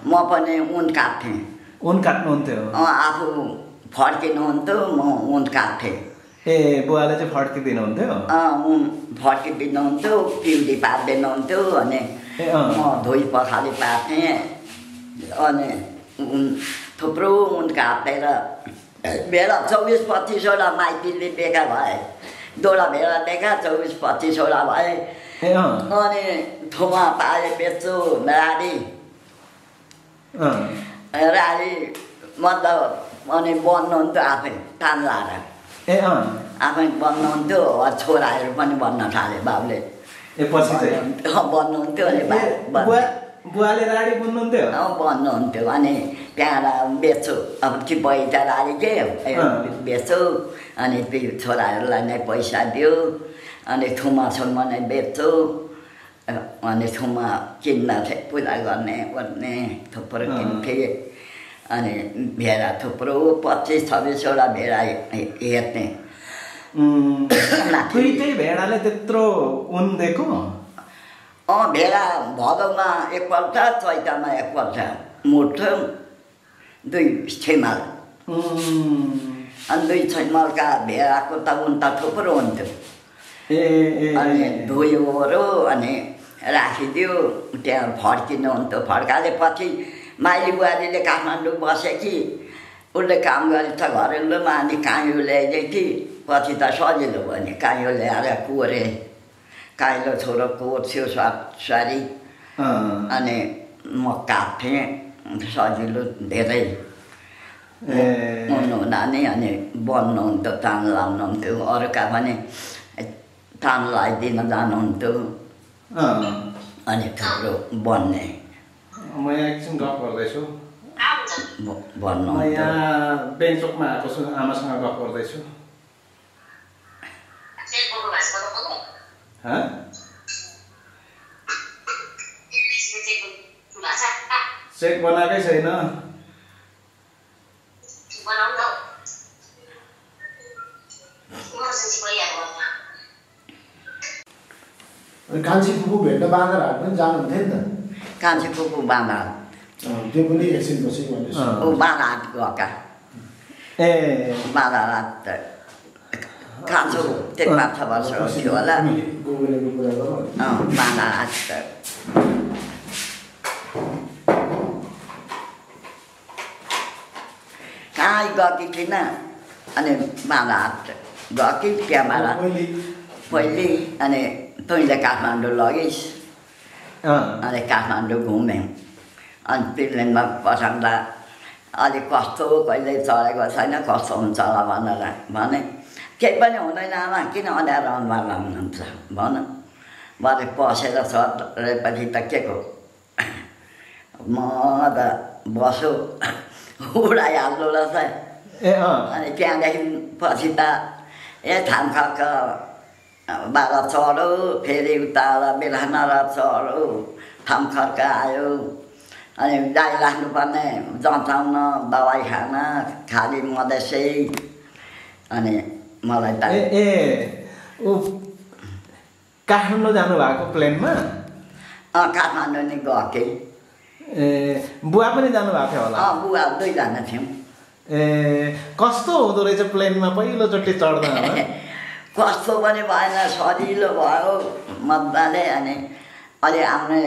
S1: म पनि उन काट्थेँ
S2: उन काट्नुहुन्थ्यो
S1: आफू फर्किनुहुन्थ्यो म उन काट्थेँ
S2: ए बुवाले चाहिँ फर्किदिनुहुन्थ्यो
S1: उन फर्किदिनुहुन्थ्यो पिउडी पारिदिनुहुन्थ्यो अनि म धोइ पखाली पार्थेँ अनि थुप्रो उन काटेर भेडा 24-25वटा माइतीले बेकार भए दोडा भेडा देखा 24-25वटा भए अनि थुमा पाए बेच्छु राडी मतलब अनि बन्नुहुन्थ्यो आफै तान लाएर आफै बन्नुहुन्थ्यो छोराहरू पनि बन्न थाले बाबुले बन्नुहुन्थ्यो अनि
S2: बुवाले राडी बन्नुहुन्थ्यो
S1: बन्नुहुन्थ्यो अनि त्यहाँ बेच्छु अब ती पैसा राडी के बेच्छु अनि त्यो छोराहरूलाई नै पैसा दियो अनि थुमा नै बेच्छु अनि थुमा किन्न थिएँ पूजा गर्ने थुप्रो किन्थेँ अनि भेडा थुप्रो 25-26वटा भेडा हेर्ने
S2: दुईटै भेडाले त्यत्रो उन दिएको
S1: भेडा भदौमा एकपल्ट चैतमा एकपल्ट मुठ्थ्यो 2 छैमाल अनि 2 छैमालका भेडाको त उन त थुप्रो हुन्थ्यो अनि धोयो अनि राखिदियो त्यहाँ फर्किनुहुन्थ्यो फर्काले पछि माइली बुहारीले काठमाडौँ बसे कि उसले काम गरे त घरेलुमा अनि काइलो ल्याइदिए कि पछि त सजिलो भयो नि काइलो ल्याएर कोरे काइलो छोरो कोर्थ्यो सारी अनि म काट्थेँ सजिलो धेरै हुनुहुँदा नि अनि बन्नुहुन्थ्यो तान लाउनुहुन्थ्यो अरूका पनि तान लगाइदिन जानुहुन्थ्यो अनि थुप्रो बन्ने
S2: म यहाँ एकछिन गफ गर्दैछु
S1: भन्नु
S2: म यहाँ बेन्चोकमा आएको छु आमासँग गफ गर्दैछु चेक बनाएकै छैन
S3: कान्छी फुपू भेट्न बाँदरहाट पनि जानुहुन्थ्यो नि त
S1: कान्छी फुपू बाँदरहाट
S3: त्यो पनि एकछिन पछि
S1: ऊ बाँदरहाट गएका
S2: ए
S1: बाँदरहाट कान्छो 4-5 वर्ष थियो होला बाँदरहाट कहाँ गएकी थिइनँ अनि बाँदरहाट गएकी त्यहाँबाट पहिले अनि तैँले काठमाडौँ लगिस् अनि काठमाडौँ घुम्यौँ अनि प्लेनमा पठाउँदा अलिक कस्तो कहिले चढेको छैन कस्तो हुन्छ होला भनेर भने केही पनि हुँदैन आमा किन अँध्यारो अनुहार लाउनुहुन्छ भन भरे पसेर सरेपछि त के को म त बसो उडाइहाल्नु रहेछ अनि त्यहाँदेखि पछि त थामखर्क बाह्र चढो फेरि उता बिरानर चढो थामखर्क आयो अनि गाई राख्नुपर्ने जँचाउन दबाई खान खाली मधेसै अनि मलाई त
S2: ऊ काठमाडौँ जानुभएको प्लेनमा
S1: काठमाडौँ नि गएकै
S2: ए बुवा पनि जानुभएको थियो होला
S1: बुवा 2 जना थियौँ
S2: ए कस्तो हुँदो रहेछ प्लेनमा पहिलोचोटि चढ्दा
S1: कस्तो पनि भएन सजिलो भयो मजाले अनि अलि आउने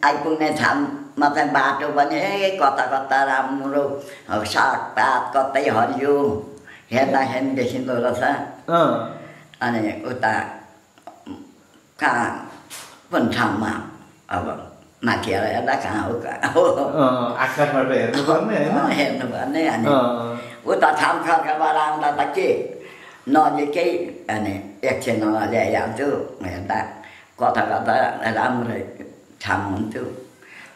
S1: आइपुग्ने ठाउँमा चाहिँ बाटो पनि कता कता राम्रो सागपात कतै हरियो हेर्दाखेरि देखिँदो रहेछ अनि उता कहाँ कुन ठाउँमा अब माथिबाट हेर्दा कहाँ हो
S2: आकाशबाट हेर्नुपर्ने होइन
S1: हेर्नुपर्ने अनि उता थामखर्कबाट आउँदा त के नजिकै अनि एकछिन ल्याइहाल्थ्यो हेर्दा कता कता राम्रै ठाउँ हुन्थ्यो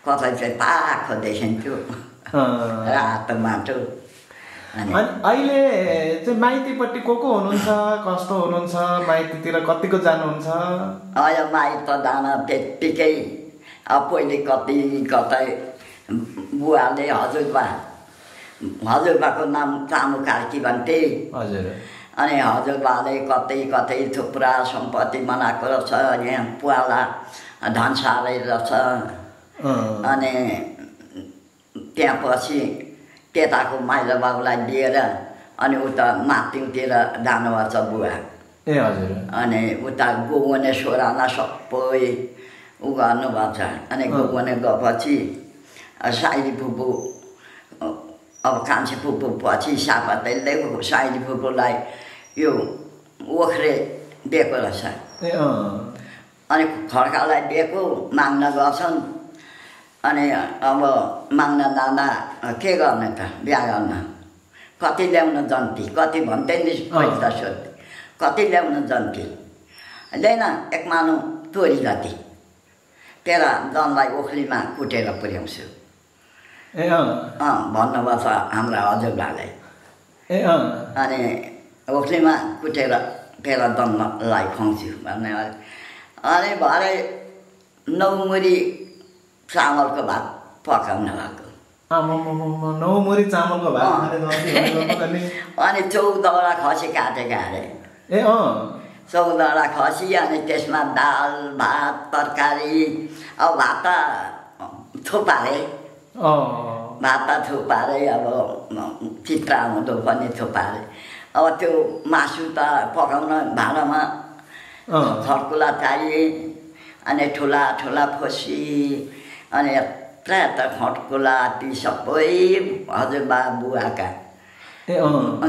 S1: कता चाहिँ पाखो देखिन्थ्यो रातो माटो
S2: अनि अहिले चाहिँ माइतीपट्टि को हुनुहुन्छ कस्तो हुनुहुन्छ माइतीतिर कतिको जानुहुन्छ
S1: अहिले माइत त जान त्यत्तिकै अब पहिले कतै बुवाले हजुरबाको नाम चामु कार्की भन्थे
S2: हजुर
S1: अनि हजुरबाले कतै थुप्रा सम्पत्ति बनाएको रहेछ यहाँ पुवाला धनसारै रहेछ अनि त्यहाँ पछि त्यताको माइला बाबुलाई दिएर अनि उता माथितिर जानुभएको छ बुवा
S2: ए हजुर
S1: अनि उता गोगने सोराना सबै उ गर्नुभएको छ अनि गोगने गएपछि साइली फुपू अब कान्छी फुपू पछि सापतैले साइली फुपूलाई यो ओख्रे दिएको रहेछ अनि खड्कालाई दिएको माग्न गर्छन् अनि अब माग्न जाँदा के गर्ने त बिहा गर्न कति ल्याउन जन्ती कति भन्थे नि पैसा सोध्थे कति ल्याउन जन्ती ल्याइन एक मानु तोरी जति तेरा जनलाई ओखलीमा कुटेर पुर्याउँछु भन्नुभएको छ हाम्रा हजुरबालाई अनि ओखलीमा कुटेर तेरा जनलाई खुवाउँछु भन्ने अनि भरे 9 मुरी चामलको भात पकाउनु भएको
S2: 9 मुरी चामलको भात
S1: अनि 14वटा खसी काटेका अरे 14वटा खसी अनि त्यसमा दाल भात तरकारी अब भात त थुपारे भात त थुपारे अब चित्रा हुँदो पनि थुपारे अब त्यो मासु त पकाउन भाँडामा खड्कुला चाहिए अनि ठुला ठुला फसी अनि यत्र खड्कुला ती सबै हजुरबा बुवाका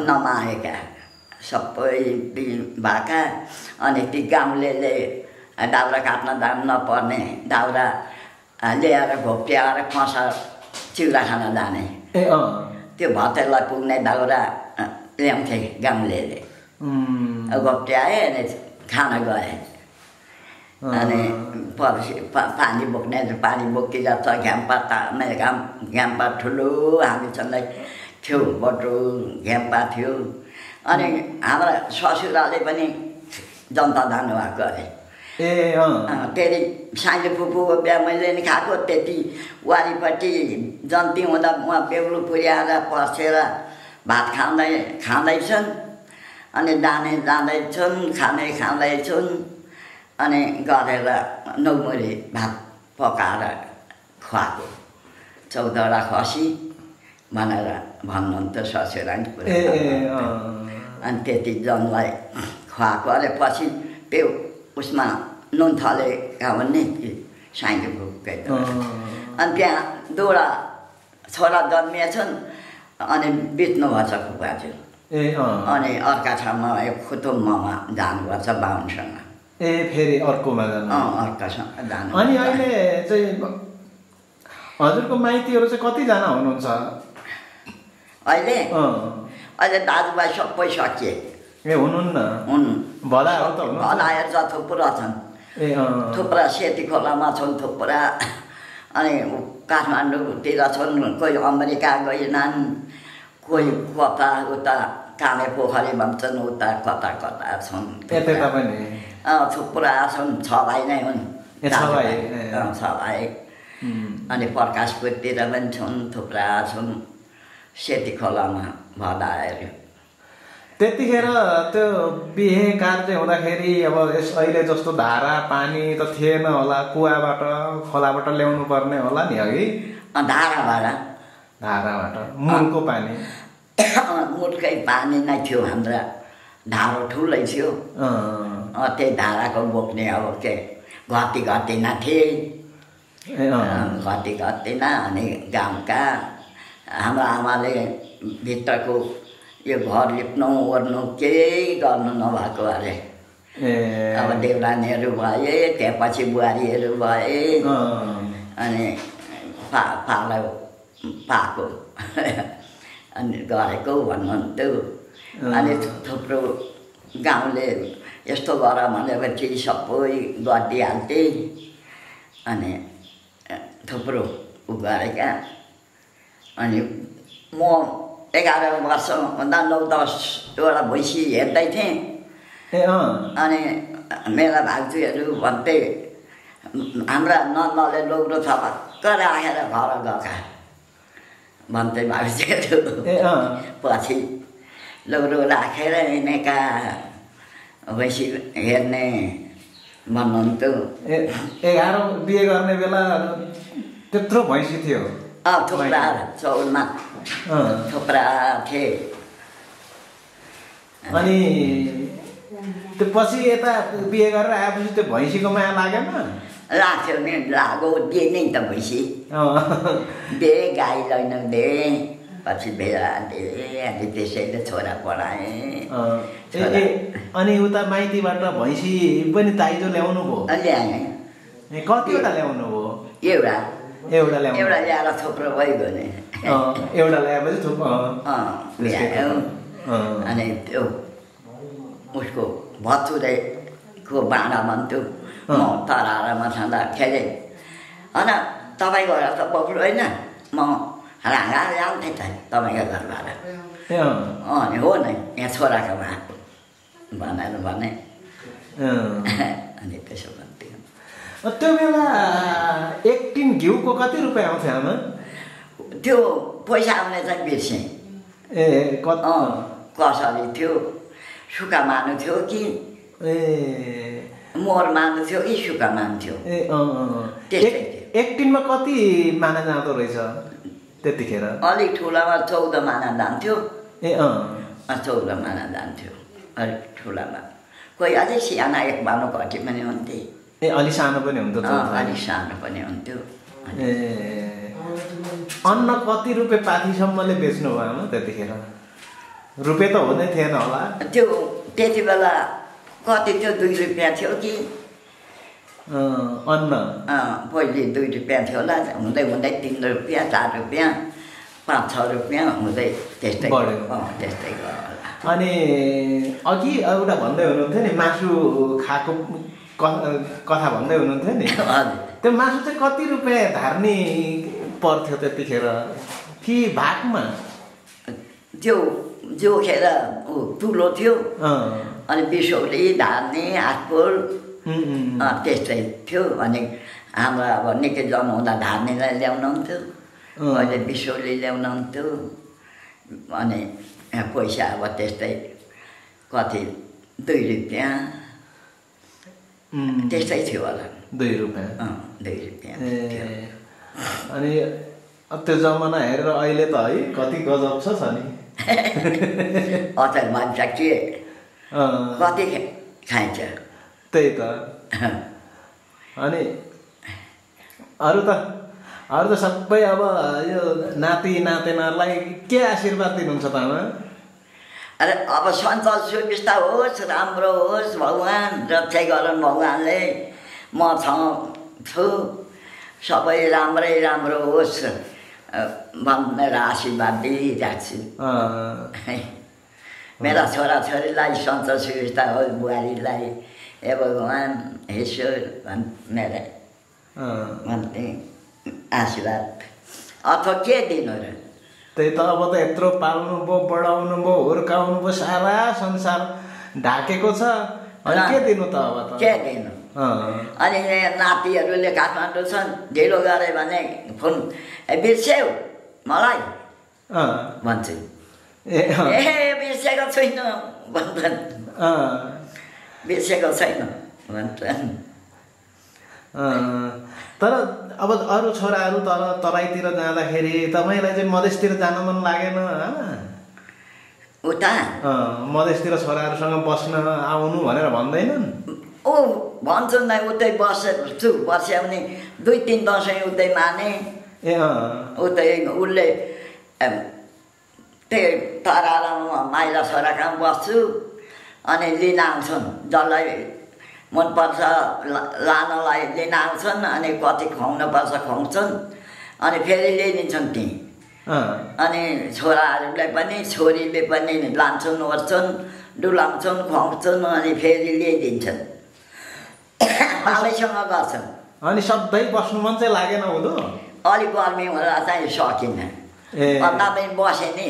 S1: नमाएका सबै ती भएका अनि ती गाउँलेले दाउरा काट्न जानु नपर्ने दाउरा ल्याएर घोप्ट्याएर खसा चिउरा खान जाने त्यो भतेरलाई पुग्ने दाउरा ल्याउँथे गाउँलेले घोप्ट्याए अनि खान गए अनि पछि पानी बोक्ने पानी बोकिरहेको छ घ्याम्पा ठुलो हामीसँगै थियो बटु घ्याम्पा थियो अनि हाम्रा ससुराले पनि जनता जानुभएको अरे त्यति साइलो फुपूको बिहा मैले नि खाएको त्यति वारिपट्टि जन्ती हुँदा उहाँ बेग्लो पुर्याएर पसेर भात खाँदैछन् अनि जाँदैछन् खाँदैछन् अनि गरेर नौमुरी भात पकाएर खुवाएको 14वटा खसी भनेर भन्नुहुन्थ्यो ससुराले अनि त्यति जनलाई खुवाएको अरे पछि त्यो उसमा नुन थलेका भन्ने साइलो फुपूकै अनि त्यहाँ 2वटा छोरा जन्मिएछन् अनि बित्नु भएछ फुपाज्यू अनि अर्का ठाउँमा खुतुममा जानुभएछ बाहुनसँग
S2: फेरि अर्कोमा जानु
S1: अर्कासँग जानु
S2: अनि अहिले चाहिँ हजुरको माइतीहरू चाहिँ कतिजना हुनुहुन्छ
S1: अहिले दाजुभाइ सबै सकिए
S2: हुनुहुन्न भलाहरू त हुनुहुन्छ
S1: भलाएर छ थुप्रा छन् थुप्रा सेती खोलामा छन् थुप्रा अनि काठमाडौँतिर छन् कोही अमेरिका गएनन् कोही कता उता काले पोखरी भन्छन् उता कता छन् थुप्रा छन् 6 भाइ नै हुन् 6 भाइ अनि प्रकाशपुरतिर पनि छन् थुप्रा छन् सेती खोलामा भदाहरू
S2: त्यतिखेर त्यो बिहे कार्य हुँदाखेरि अब अहिले जस्तो धारा पानी त थिएन होला कुवाबाट खोलाबाट ल्याउनु पर्ने होला नि अघि धाराबाट मुलको पानी
S1: मुलकै पानी नै थियो हाम्रा धारो ठुलै थियो त्यही धाराको बोक्ने अब के घटी थिए घटी अनि गाउँका हाम्रो आमाले भित्रको यो घर लिप्नु ओर्नु केही गर्नु नभएको अरे अब देउरानीहरू भए त्यसपछि बुहारीहरू भए अनि पाको अनि गरेको भन्नुहुन्थ्यो अनि थुप्रो गाउँले यस्तो गर भनेपछि सबै गरिदिइहाल्थे अनि थुप्रो गरेका अनि म 11 वर्ष भन्दा 9-10वटा भैँसी हेर्दै थिएँ अनि मेरा भाउजूहरू भन्थे हाम्रा नन्दले लोग्रो छ भर्खर राखेर घर गएका भन्थे भाउजूहरू पछि लोग्रो राखेर हिँडेका भैँसी हेर्ने भन्नुहुन्थ्यो
S2: 11 बिहे गर्ने बेला त्यत्रो भैँसी थियो
S1: थुप्रा चौरमा थुप्रा थिए
S2: अनि त्यो पछि यता बिहे गरेर आएपछि त्यो भैँसीको माया लागेन
S1: लाग्थ्यो नि लागो दिए नि त भैँसी दे गाई लैन दे पछि भेला दे अनि त्यसैले छोरा पढाएँ
S2: अनि उता माइतीबाट भैँसी पनि दाइजो ल्याउनु भयो
S1: ल्याएँ
S2: कतिवटा ल्याउनु भयो एउटा
S1: ल्याएर थुप्रो भइगयो नि
S2: एउटा ल्याएपछि थुप्रो
S1: ल्यायो अनि त्यो उसको भचुरेको भाँडा भन्थ्यो म तरारमा छँदाखेरि होइन तपाईँको घर त बब्लु होइन म राँगा ल्याउँथेँ त तपाईँको घरबाट अनि हो नि यहाँ छोराकोमा भनेर भने अनि त्यसो भन्थ्यो
S2: त्यो बेला 1 टिन घिउको कति रुपियाँ आउँथ्यो आमा
S1: त्यो पैसा आउने चाहिँ बिर्सेँ कसरी थियो सुक्खा मानु थियो कि मोर मानु थियो कि सुक्खा मान्थ्यो
S2: त्यस्तै 1 टिनमा कति माना जाँदो रहेछ त्यतिखेर
S1: अलिक ठुलामा 14 माना जान्थ्यो 14 माना जान्थ्यो अलिक ठुलामा कोही अझै साना 1 मानु घटी पनि हुन्थे
S2: अलि सानो पनि हुन्थ्यो
S1: अलिक सानो पनि हुन्थ्यो
S2: अन्न कति रुपियाँ पाथीसम्मले बेच्नु भयो आमा त्यतिखेर रुपियाँ त हुँदै थिएन होला
S1: त्यो त्यति बेला कति थियो 2 रुपियाँ थियो कि
S2: अन्न
S1: पहिले 2 रुपियाँ थियो होला हुँदै 3 रुपियाँ 4 रुपियाँ 5-6 रुपियाँ हुँदै त्यस्तै त्यस्तै
S2: अनि अघि एउटा भन्दै हुनुहुन्थ्यो नि मासु खाएको कथा भन्दै हुनुहुन्थ्यो नि त्यो मासु चाहिँ कति रुपियाँ धार्नी पर्थ्यो त्यतिखेर कि भागमा
S1: त्यो जोखेर ठुलो थियो अनि बिसौली धार्नी आठपुर त्यस्तै थियो अनि हाम्रो अब निकै जन्माउँदा धार्नीलाई ल्याउनुहुन्थ्यो अहिले बिसौली ल्याउनुहुन्थ्यो अनि पैसा अब त्यस्तै कति 2 रुपियाँ त्यस्तै थियो होला 2 रुपियाँ
S2: अनि त्यो जमाना हेरेर अहिले त है कति गजब छ नि
S1: अचार मान्छ के कति खाइन्छ
S2: त्यही त अनि अरू त सबै अब यो नाति नातिनाहरूलाई के आशीर्वाद दिनुहुन्छ त आमा
S1: अरे अब सन्तोष सुविस्ता होस् राम्रो होस् भगवान् रक्षा गरून् भगवान्ले म छु सबै राम्रो होस् भनेर आशीर्वाद दिइरहेको छु मेरा छोराछोरीलाई सन्तोष सुविस्ता होस् बुहारीलाई हे भगवान् ईश्वर मेरा भन्ने आशीर्वाद अथवा के दिनु र
S2: त्यही त अब त यत्रो पाल्नु भयो बढाउनु भयो हुर्काउनु भयो सारा संसार ढाकेको छ अनि के दिनु त अब त
S1: के दिनु अनि नातिहरूले काठमाडौँ छन् ढिलो गरे भने फोन बिर्स्यौ मलाई भन्छु ए बिर्सेको छैन भन्छन् बिर्सेको छैन भन्छन्
S2: तर अब अरू छोराहरू तराईतिर जाँदाखेरि तपाईँलाई चाहिँ मधेसतिर जान मन लागेन
S1: उता
S2: मधेसतिर छोराहरूसँग बस्न आउनु भनेर भन्दैनन्
S1: भन्छु न उतै बस्छु बस्यो भने 2-3 दसैँ उतै माने उतै उसले त्यही तरालामा माइला छोरा कहाँ बस्छु अनि लिन आउँछन् जसलाई मनपर्छ लानलाई लिन आउँछन् अनि कति खुवाउनुपर्छ खुवाउँछन् अनि फेरि ल्याइदिन्छन् त्यहीँ अनि छोराहरूले पनि छोरीले पनि लान्छन् ओर्छन् डुलाउँछन् खुवाउँछन् अनि फेरि ल्याइदिन्छन् पालैसँग गर्छन्
S2: अनि सधैँ बस्नु मन चाहिँ लागेन हुँदो
S1: अलिक गर्मी हुँदा चाहिँ सकिनँ भन्दा पनि बसेँ नि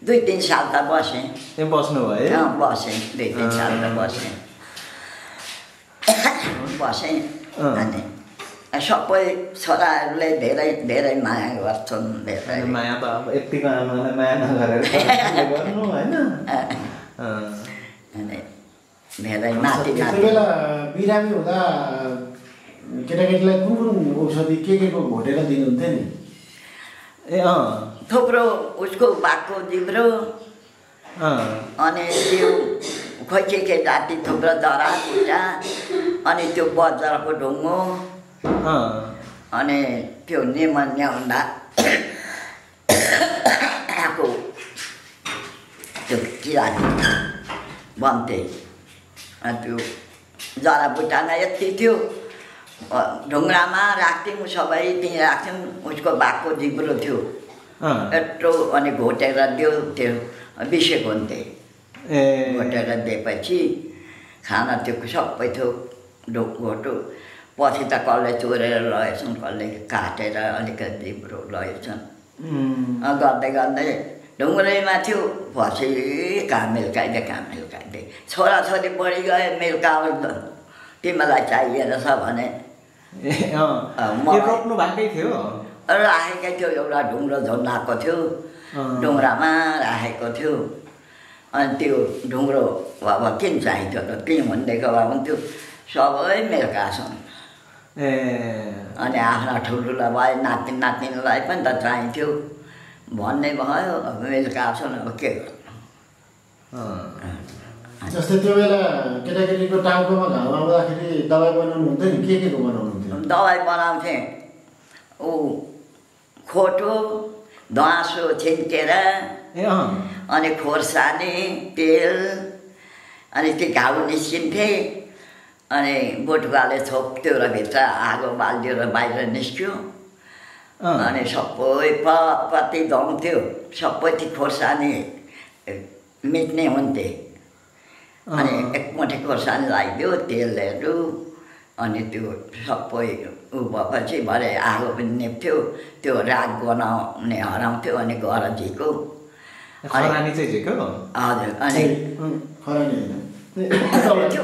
S1: 2-3 साल त बसेँ
S2: बस्नु भयो
S1: बसेँ 2-3 साल त बसेँ अनि सबै छोराहरूले धेरै माया गर्छन्
S2: माया त अब यतिको आमालाई माया नगरेर गर्नु होइन
S1: अनि धेरै नाति
S3: बेला बिरामी हुँदा केटाकेटीलाई कुन औषधि के को घोटेर दिनुहुन्थ्यो नि
S1: थुप्रो उसको बाघको जिब्रो अनि त्यो खोइ के जाति थुप्रो जरा कुटा अनि त्यो बजारको ढुङ्गो अनि त्यो निमोनिया हुँदा आएको त्यो किरा भन्थे त्यो जरा बुटामा यति थियो ढुङ्गामा राख्थ्यौँ सबै त्यहीँ राख्थ्यौँ उसको बाघको जिब्रो थियो यत्रो अनि घोटेर दियो त्यो बिसेको हुन्थे घोटेर दिएपछि खाना त्यो सबै थियो घोटो पछि त कसले चोरेर लगेछन् कसले काटेर अलिकति जिब्रो लगेछन् गर्दै गर्दै ढुङ्ग्रैमा थियो पछि कहाँ मिल्काइदिए छोराछोरी बढी गए मिल्काउ तिमीलाई चाहिएर छ भने
S2: रोप्नु भएकै थियो
S1: राखेकै थियो एउटा ढुङ्ग्रो झोनाएको थियो ढुङ्ग्रामा राखेको थियो अनि त्यो ढुङ्ग्रो अब किन चाहिन्थ्यो त त्यहीँ भनिदिएको भए हुन्थ्यो सबै मिल्का छन् अनि आफ्ना ठुल्ठुला भयो नातिनीलाई पनि त चाहिन्थ्यो भन्ने भयो अब मिल्का छन् अब के गर्नु
S3: जस्तै त्यो बेला केटाकेटीको टाउकोमा घाउ आउँदाखेरि दबाई बनाउनु हुन्थ्यो नि के को बनाउनुहुन्थ्यो
S1: दबाई बनाउँथे खोटो ध्वाँसो छिन्केर अनि खोर्सानी तेल अनि त्यो घाउ निस्किन्थे अनि बोटुकाले छोप्थ्यो र भित्र आगो बाल्दियो र बाहिर निस्क्यो अनि सबै पत्ती धुन्थ्यो सबै त्यो खोर्सानी मिच्ने हुन्थे अनि एक मुठीको खोर्सानी लगाइदियो तेलहरू अनि त्यो सबै उ भएपछि भरे आगो पनि निप्थ्यो त्यो राग बनाउने हराउँथ्यो अनि गएर झिको
S2: खरानी चाहिँ झिको
S1: हजुर अनि त्यो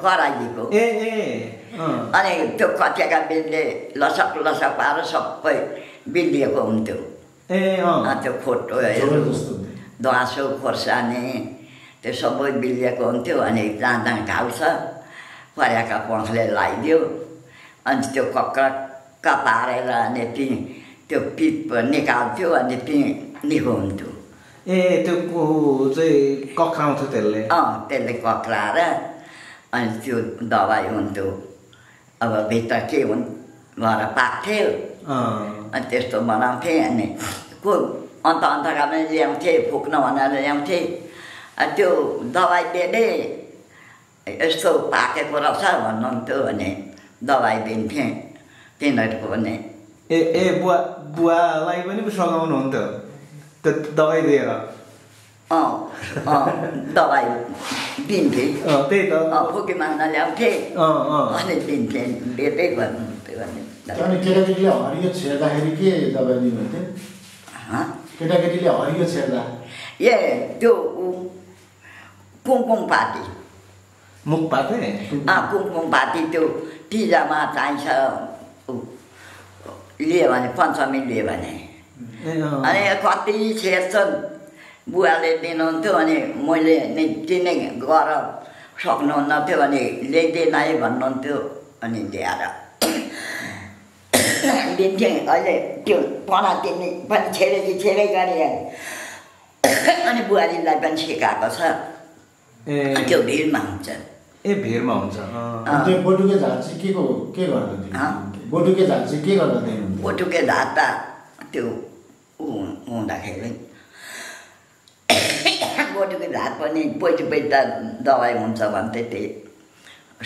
S1: कराई झिको अनि त्यो कतिका बिलले लसक लसक पारेर सबै बिलिएको हुन्थ्यो त्यो खोटोहरू ध्वाँसो खोर्सानी त्यो सबै बिलिएको हुन्थ्यो अनि जहाँ जहाँ घाउ छ परेका पङ्खले लगाइदियो अनि त्यो कक्का पारेर अनि त्यो पिप निकाल्थ्यो अनि निको हुन्थ्यो
S2: त्यो चाहिँ कक्राउँथ्यो
S1: त्यसले कक्राएर अनि त्यो दबाई हुन्थ्यो अब भित्र के भएर पाक्थ्यो अनि त्यस्तो बनाउँथेँ अनि अन्त अन्तका पनि ल्याउँथेँ फुक्न भनेर ल्याउँथेँ त्यो दबाई दिने यस्तो पाकेको रहेछ भन्नुहुन्थ्यो भने दबाई दिन्थेँ तिनीहरूको पनि
S2: बुवालाई पनि सघाउनुहुन्थ्यो त्यो दबाई दिएर
S1: दबाई दिन्थेँ
S2: त्यही त
S1: फुकी माग्न ल्याउँथेँ अनि दिन्थेँ बेतै भन्नुहुन्थ्यो भने
S3: केटाकेटीले हरियो छेड्दाखेरि के दबाई दिनुहुन्थ्यो केटाकेटीले हरियो छेड्दा
S1: त्यो कुमकुम पाती
S2: मुख पाते
S1: कुमकुम पाती त्यो टिजामा चाहिन्छ लियो भने पञ्चमी लियो भने अनि कति छेड्छन् बुवाले दिनुहुन्थ्यो अनि मैले नै चिने गर सक्नुहुन्न थियो अनि ल्याइदिएन है भन्नुहुन्थ्यो अनि ल्याएर दिन्थेँ अहिले त्यो पना तिमी पनि छेडै गरे अनि बुहारीलाई पनि सिकाएको छ त्यो भिडमा हुन्छ
S2: भिडमा हुन्छ
S3: त्यो बोटुके झार चाहिँ के गर्दा बोटुके झार चाहिँ के गर्दा दिनुहुन्छ
S1: बोटुके झार त त्यो हुँदाखेरि बोटुके झार पनि पैटी त दबाई हुन्छ भन्थे त्यही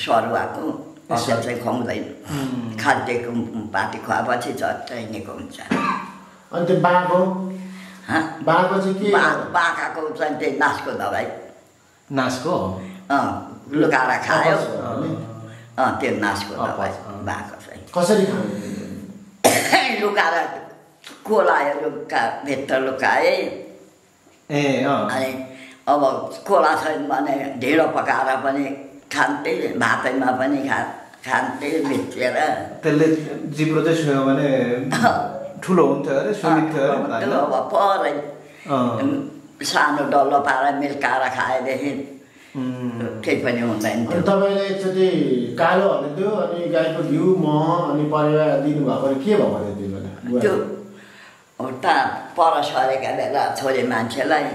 S1: सरुवाको असल चाहिँ खुवाउँदैन खाद्यको पाती खुवाएपछि झट्टै निको हुन्छ
S3: अनि त्यो बाँको चाहिँ के
S1: बाँकाको चाहिँ त्यही नासको दबाई
S2: नासको
S1: लुकाएर खायो त्यो नासको दबाई बाँको चाहिँ
S3: कसरी खायो
S1: लुकाएर कोलाहरू भित्र लुकाए अनि अब कोला छैन भने ढिँडो पकाएर पनि खान्थे भातैमा पनि खान्थे भिजेर
S2: त्यसले जिब्रो चाहिँ सुयो भने ठुलो हुन्थ्यो अरे सुनिन्थ्यो अरे
S1: अब परै सानो डल्लो पारेर मिल्काएर खाएदेखि केही पनि हुँदैन
S3: थियो तपाईँले एकचोटि कालो हालिदियो अनि गाईको घिउ मह अनि परिवार दिनुभएको के भएको
S1: त्यो उता पर सरेका बेला छोरी मान्छेलाई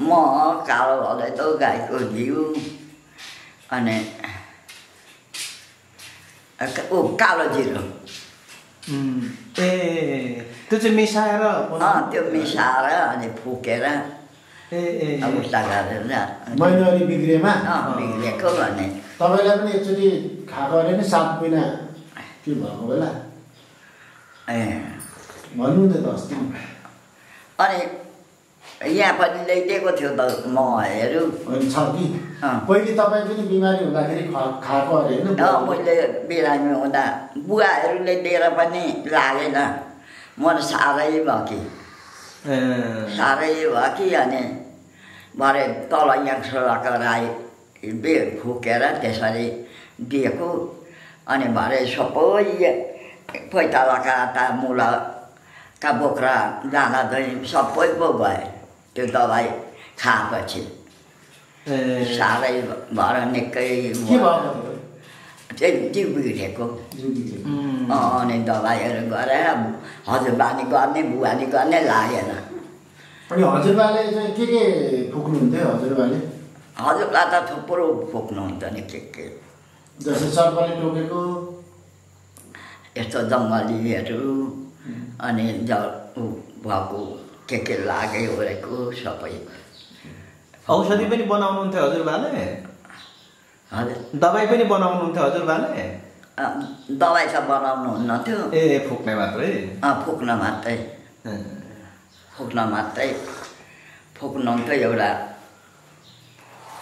S1: मह कालो हालेदो गाईको घिउ अनि कालो जिरो
S2: त्यो चाहिँ मिसाएर
S1: त्यो मिसाएर अनि फुकेर उल्टा गरेर
S3: महिनावारी बिग्रेमा
S1: बिग्रेको भने
S3: तपाईँलाई पनि एकचोटि खाएको अरे नि 7 महिना के भएको बेला भन्नुहुन्थ्यो त अस्ति
S1: अनि यहाँ पनि ल्याइदिएको थियो त महहरू
S3: छ कि पहिले तपाईँ पनि बिमारी हुँदाखेरि खाएको अरे होइन
S1: मैले बिरामी हुँदा बुवाहरूले दिएर पनि लागेन म साह्रै भयो कि अनि भरे तल यहाँ सोलाको राई फुकेर त्यसरी दिएको अनि भरे सबै पैतालाका मुलाका बोक्रा जाँदा चाहिँ सबै पो भए त्यो दबाई खाएपछि साह्रै भएर निकै चाहिँ जिउ बिग्रेको अनि दबाईहरू गरेर हजुरबानी गर्ने बुहारी गर्ने लागेन
S3: अनि हजुरबाले चाहिँ के फुक्नुहुन्थ्यो हजुरबा
S1: त थुप्रो फुक्नुहुन्थ्यो नि के
S3: जस्तै सर्पले टोकेको
S1: यस्तो जङ्गलीहरू अनि भएको के लागे ओरेको सबै
S2: औषधि पनि बनाउनुहुन्थ्यो हजुरबाले
S1: हजुर
S2: दबाई पनि बनाउनुहुन्थ्यो हजुरबाले
S1: दबाई त बनाउनुहुन्न थियो
S2: फुक्ने मात्रै
S1: फुक्नुहुन्थ्यो एउटा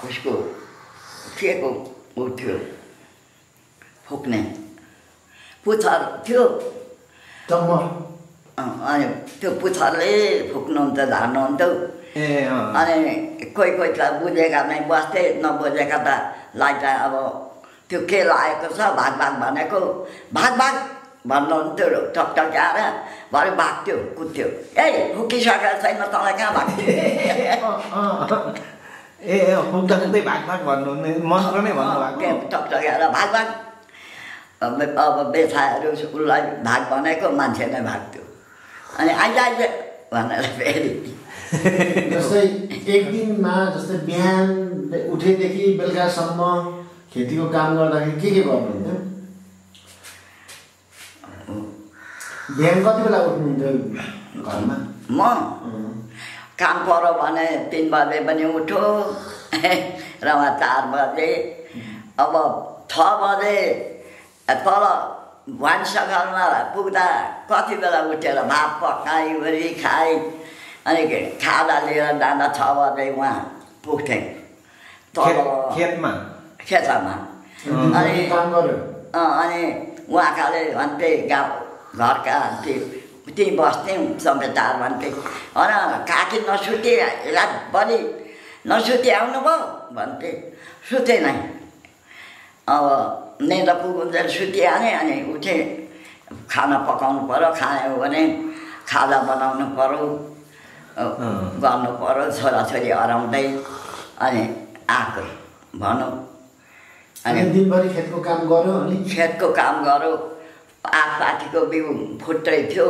S1: उसको के को उ थियो फुक्ने पुच्छर थियो
S3: चम्मर
S1: अनि त्यो पुच्छरले फुक्नुहुन्थ्यो झार्नुहुन्थ्यो अनि कोही कोही त बुझेका नै बस्थे नबुझेका त लाइट अब त्यो के लागेको छ भाग भाग भनेको भाग भाग भन्नुहुन्थ्यो टकटक्याएर भरे भाग्थ्यो कुद्थ्यो ए फुकिसकेको छैन तँलाई कहाँ भाग्थ्यो
S2: ए फुक्दा फुक्दै भाग भाग भन्नुहुने मन्त्र नै भन्नुभएको
S1: टकटक्याएर भाग भाग अब बेथाहरू उसलाई भाग भनेको मान्छे नै भाग्थ्यो अनि आइज आइज भनेर फेरि
S3: जस्तै एक दिनमा जस्तै बिहान उठेदेखि बेलुकासम्म खेतीको काम गर्दाखेरि के गर्नुहुन्थ्यो बिहान कति बेला उठ्नुहुन्थ्यो घरमा
S1: म काम पऱ्यो भने 3 बजे पनि उठो र 4 बजे अब 6 बजे तल भान्साघरमा पुग्दा कति बेला उठेर भात पकाइवरी खाइ अनि खाजा लिएर जाँदा 6 बजे उहाँ पुग्थेँ तल
S2: खेतमा
S3: अनि काम गर्यो
S1: अनि उहाँकाले भन्थे गाउँ घरका त्यहीँ बस्थ्यौँ सबै 4 भन्थे काकी नसुते रातभरि नसुते आउनुभयो भन्थे सुते नै अब निद्रा पुगुन्जेल सुतिहालेँ अनि उठेँ खाना पकाउनु पऱ्यो खायो भने खाजा बनाउनु पऱ्यो गर्नु पऱ्यो छोराछोरी हराउँदै अनि आएको भनौँ
S3: अनि दिनभरि खेतको काम गर्यो अनि
S1: खेतको काम गर्यो आठपातीको बिउ फुट्दै थियो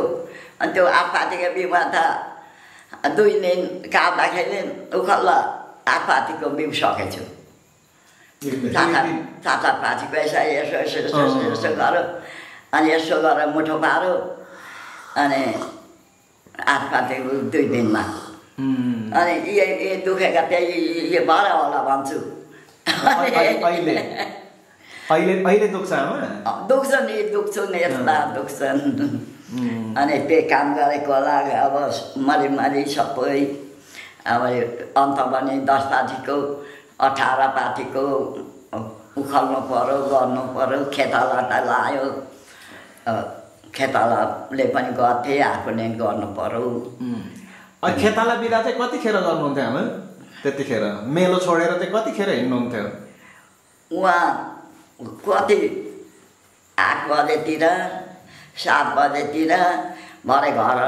S1: अनि त्यो आठपातीको बिउमा त 2 दिन काट्दाखेरि उखल्ल आठपातीको बिउ सकेछु सात पातीको यसो गर्यो अनि यसो गरेर मुठो पार्यो अनि आठपातीको 2 दिनमा अनि ये दुखेका त्यही यो भएर होला भन्छु
S2: अहिले दुख्छ आमा
S1: दुख्छु नि यस्ता दुख्छन् अनि त्यही काम गरेको होला अब मरिमरि सबै अब अन्त पनि 10 पातीको 18 पातीको उखाल्नु पऱ्यो गर्नु पऱ्यो खेताला त लायो खेतालाले पनि गर्थे आफूले गर्नु पऱ्यो
S2: खेताला बिदा चाहिँ कतिखेर गर्नुहुन्थ्यो आमा त्यतिखेर मेलो छोडेर चाहिँ कतिखेर हिँड्नुहुन्थ्यो
S1: उहाँ कति 8 बजेतिर 7 बजेतिर भरे घर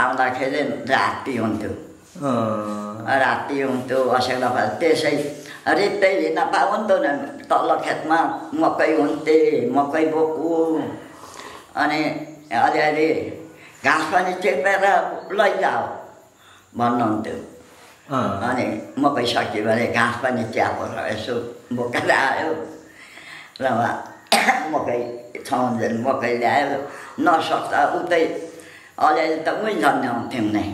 S1: आउँदाखेरि राति हुन्थ्यो असेला त्यसै रेत्तै हिँड्न पाउँदैन तल्लो खेतमा मकै हुन्थे मकै बोक्नु अनि अलिअलि घाँस पनि चेपेर लैजाऊ भन्नुहुन्थ्यो अनि मकै सक्यो भने घाँस पनि च्यापेर यसो बोकेर आयो र मकै छाउन्जेल मकै ल्यायो नसक्दा उतै अलिअलि त उहीँ झन्ड्याउँथ्यौँ नै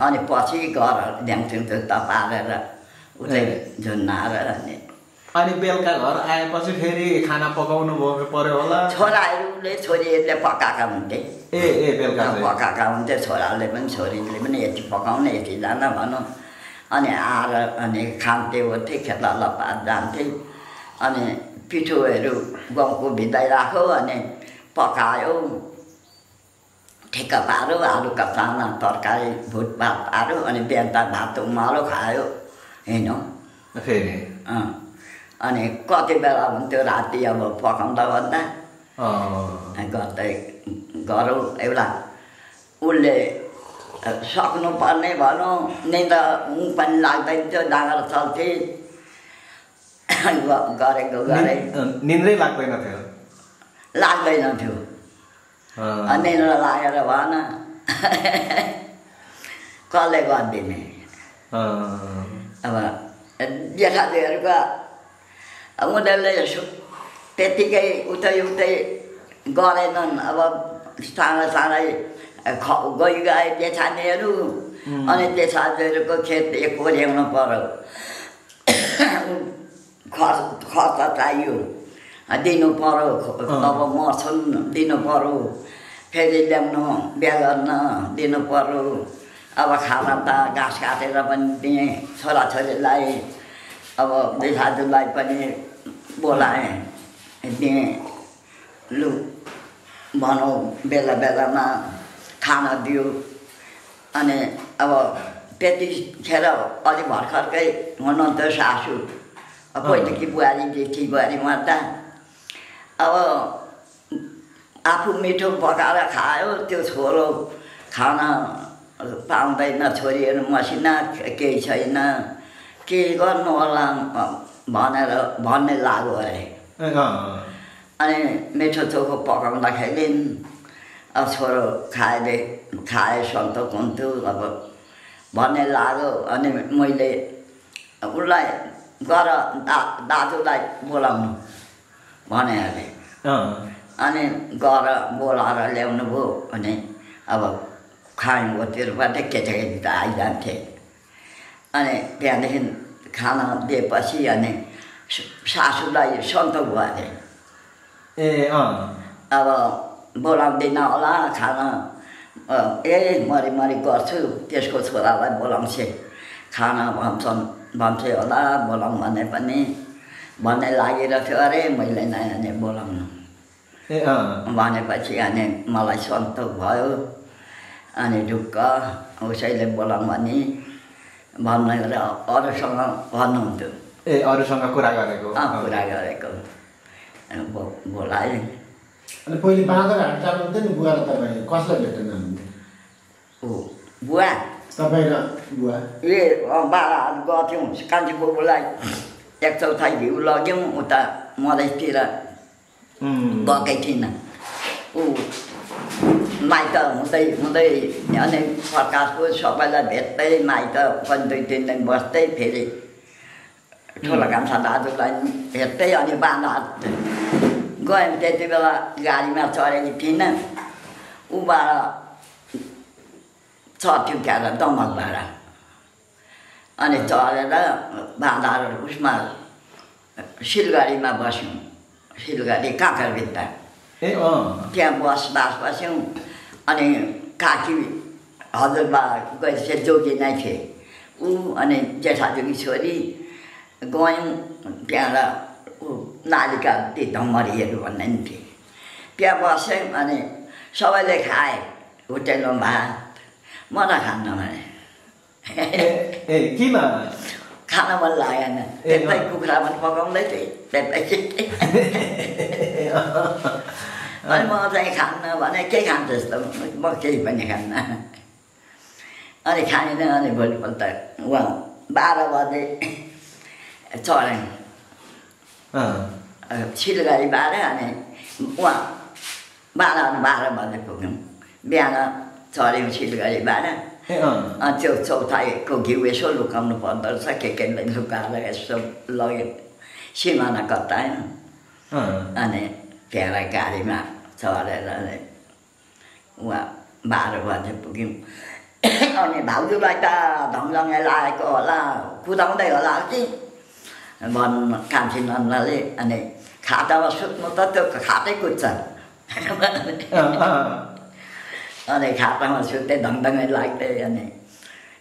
S1: अनि पछि घर ल्याउँथ्यौँ त्यो तपारेर उतै झुन्नाएर
S2: अनि बेलुका घर आएपछि फेरि खाना पकाउनु पर्यो होला
S1: छोराहरूले छोरीहरूले पकाएका हुन्थे
S2: बेलुका
S1: पकाएका हुन्थे छोराले पनि छोरीले पनि यति पकाउने यति जान भनौँ अनि आएर अनि खान्थे ओर्थे खेताला पात जान्थे अनि पिठोहरू गहुँको भित्रै राख्यो अनि पकायो ठेक्का पार्यो आलुका चाना तरकारी भुटभात पार्यो अनि बिहान त भात उमालो खायो हिँड्यो
S2: फेरि
S1: अनि कति बेला हुन्थ्यो राति अब पकाउँदा भन्दा गर्दै गरौँ एउटा उसले सक्नुपर्ने भनौँ निन्द्रा पनि लाग्दैन थियो डाँगर चल्थे गरेको गरे
S2: निन्द्रै लाग्दैन थियो
S1: निन्द्रा लागेर भन कसले गरिदिने अब जेठाजीहरूको उनीहरूले त्यत्तिकै उतै गरेनन् अब सानै गई गए जेठानीहरू अनि जेठाजीहरूको खेत कोर्याउनु पर्यो खर्च चाहियो दिनु पर्यो अब मर्छन् दिनु पर्यो फेरि ल्याउनु बिहा गर्न दिनु पर्यो अब खाना त घाँस काटेर पनि दिएँ छोराछोरीलाई अब दाजुलाई पनि बोलाएँ दिएँ लु भनौँ बेला बेलामा खाना दियो अनि अब त्यतिखेर अलि भर्खरकै हुनुहुन्थ्यो सासू पहिलेकी बुहारी जेठी बुहारी मर्दा अब आफू मिठो पकाएर खायो त्यो छोरो खान पाउँदैन छोरीहरू मसिना केही छैन के गर्नु होला भनेर भन्ने लाग्यो अरे अनि मिठो चोखो पकाउँदाखेरि अब छोरो खाए सन्तोक हुन्थ्यो अब भन्ने लाग्यो अनि मैले उसलाई गर दाजुलाई बोलाउनु भने अरे अनि गएर बोलाएर ल्याउनु भयो अनि अब खायौँ त्योबाट केटाकेटी त आइजान्थे अनि त्यहाँदेखि खाना दिएपछि अनि सासूलाई सन्तोक भयो अरे अब बोलाउँदिन होला खाना मरि गर्छु त्यसको छोरालाई बोलाउँछ खाना भन्छ होला बोलाउँ भने पनि भन्ने लागिरहेको थियो अरे मैले नै बोलाउनु भनेपछि अनि मलाई सन्तोक भयो अनि ढुक्क उसैले बोलाउँ भने भनेर अरूसँग भन्नुहुन्थ्यो
S2: अरूसँग कुरा गरेको
S1: बोलाएँ
S3: अनि पहिले बाँदरहाट जानुहुन्थ्यो नि बुवा र तपाईँ कसलाई भेट्न जानुहुन्थ्यो
S1: बुवा
S3: तपाईँ र बुवा
S1: बाह्रहाट गर्थ्यौँ कान्छी बुबुलाई 1/4 घिउ लग्यौँ उता मधेसतिर गएकै थिइनँ ऊ माइत हुँदै अनि प्रकाशको सबैलाई भेट्दै माइत पनि 2-3 दिन बस्दै फेरि ठुलो कान्छा दाजुलाई भेट्दै अनि बाँधहाट गयौँ त्यति बेला गाडीमा चढेको थिइनँ उबाट चढ्थ्यौँ त्यहाँ दमकबाट अनि चढेर बाँधहाट उसमा सिलगढीमा बस्यौँ सिलगढी काँकरभित्र त्यहाँ बस्यौँ अनि काकी हजुरबा गए जोगी नै थिए ऊ अनि जेठाजुकी छोरी गयौँ त्यहाँ नालिका ती धम्मरीहरू भन्ने नि थिए त्यहाँ बस्यौँ अनि सबैले खाए होटेलमा भात म त खान्न भने
S2: किन
S1: खान मन लागेन त्यतै कुखुरा पनि पकाउँदै थिएँ त्यतै अनि म चाहिँ खान्न भने के खान्छ जस्तो म केही पनि खान्न अनि खाएन अनि भोलिपल्ट उहाँ 12 बजे चढ्यौँ सिलगढीबाट अनि उहाँ 12 बजे पुग्यौँ बिहान चढ्यौँ सिलगढीबाट त्यो चौथाइको घिउ यसो लुकाउनु पर्दो रहेछ के लुकाएर यसो लग्यो सिमाना कतायौँ अनि त्यहाँ गाडीमा चढेर उहाँ 12 बजे पुग्यौँ अनि भाउजूलाई त धमलङ्गे लागेको होला कुदाउँदै होला कि भन्नु कान्छी नन्दले अनि खातामा सुत्नु त त्यो खातै कुद्छ अनि खातामा सुत्दै धङधङै लाग्दै अनि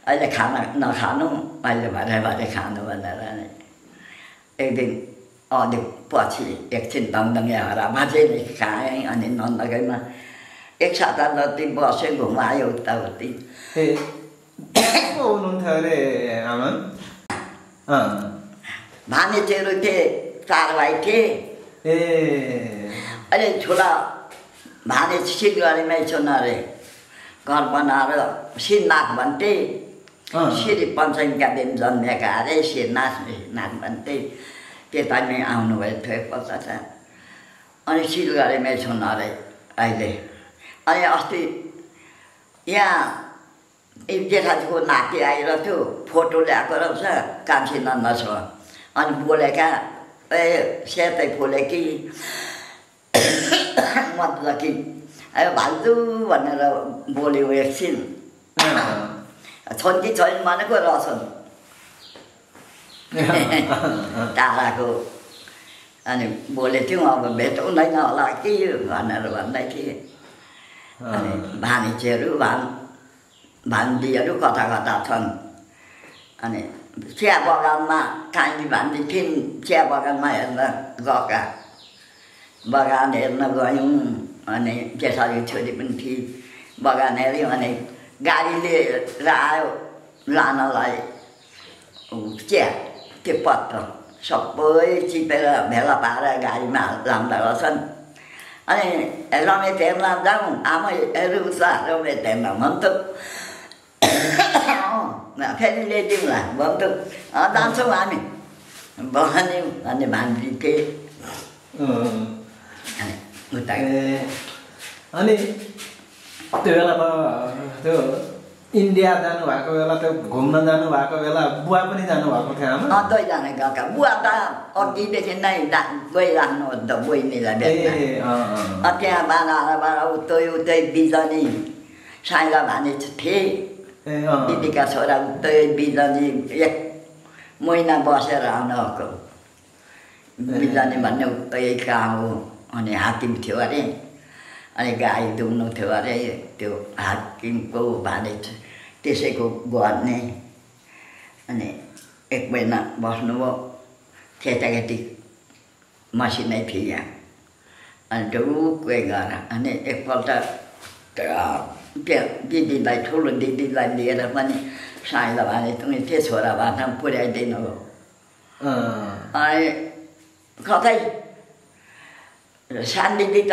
S1: अहिले खाना नखानु अहिले भरे खानु भनेर अनि एक दिन अलि पछि एकछिन धङधङे हरामा चाहिँ खाएँ अनि नन्दगैमा 1 साता जति बसेँ घुमायो उताउति
S2: हुनुहुन्थ्यो अरे आमा
S1: भानिजीहरू थिए 4 भाइ थिए अहिले ठुला भाने सिलगढीमै छन् अरे घर बनाएर श्रीनाथ भन्थे श्री पञ्चमीका दिन जन्मेका अरे श्रीनाथ भन्थे त्यतामै आउनुभएको थियो एकपल्ट अनि सिलगढीमै छन् अरे अहिले अनि अस्ति यहाँ जेठाजीको नाति आइरहेको थियो फोटो ल्याएको रहेछ कान्छी नन्दसँग अनि बोलेका सेतै फुले कि मतलब कि अब भाउजू भनेर बोल्यो एकछिन छन् कि छैन भनेको रहेछन् टाढाको अनि बोलेको थियौँ अब भेट हुँदैन होला कि भनेर भन्दै थिएँ अनि भानिजीहरू भान्जीहरू कता कता छन् अनि चिया बगानमा काइली भान्जी थिइन् चिया बगानमा हेर्न गएका बगान हेर्न गयौँ अनि त्यसरी छोरी पनि थिए बगान हेऱ्यौँ अनि गाडी लिएर आयो लानलाई चिया त्यो पत्र सबै चिपेर भेला पारेर गाडीमा लाँदा रहेछन् अनि रमेश हेर्न जाउँ आमाहरू उता रमेश हेर्न भन्थ्यो फेरि ल्याइदिउँला भन्थ्यो जान्छौँ हामी भन्यौँ अनि भान्जी थिए उता
S2: अनि त्यो बेला त त्यो इन्डिया जानुभएको बेला त्यो घुम्न जानुभएको बेला बुवा पनि जानुभएको थियो आमा
S1: दुईजना गएका बुवा त अघिदेखि नै गइराख्नु त बहिनीलाई भेट्न त्यहाँ बाह्र उतै बिजनी साइला भानी थिए दिदीका छोरा उतै बिजनी 1 महिना बसेर आउनुभएको बिजनी भन्ने उतै कहाँ हो अनि हाकिम थियो अरे अनि गाई दुख्नु थियो अरे त्यो हाकिमको भाने त्यसैको गर्ने अनि 1 महिना बस्नुभयो केटाकेटी मसिनै थिए यहाँ अनि ढुक्कै गएर अनि एकपल्ट दिदीलाई ठुलो दिदीलाई लिएर पनि साइला भने तिमी त्यो छोराबाट पुर्याइदिनु भयो अनि कतै सानो दिदी त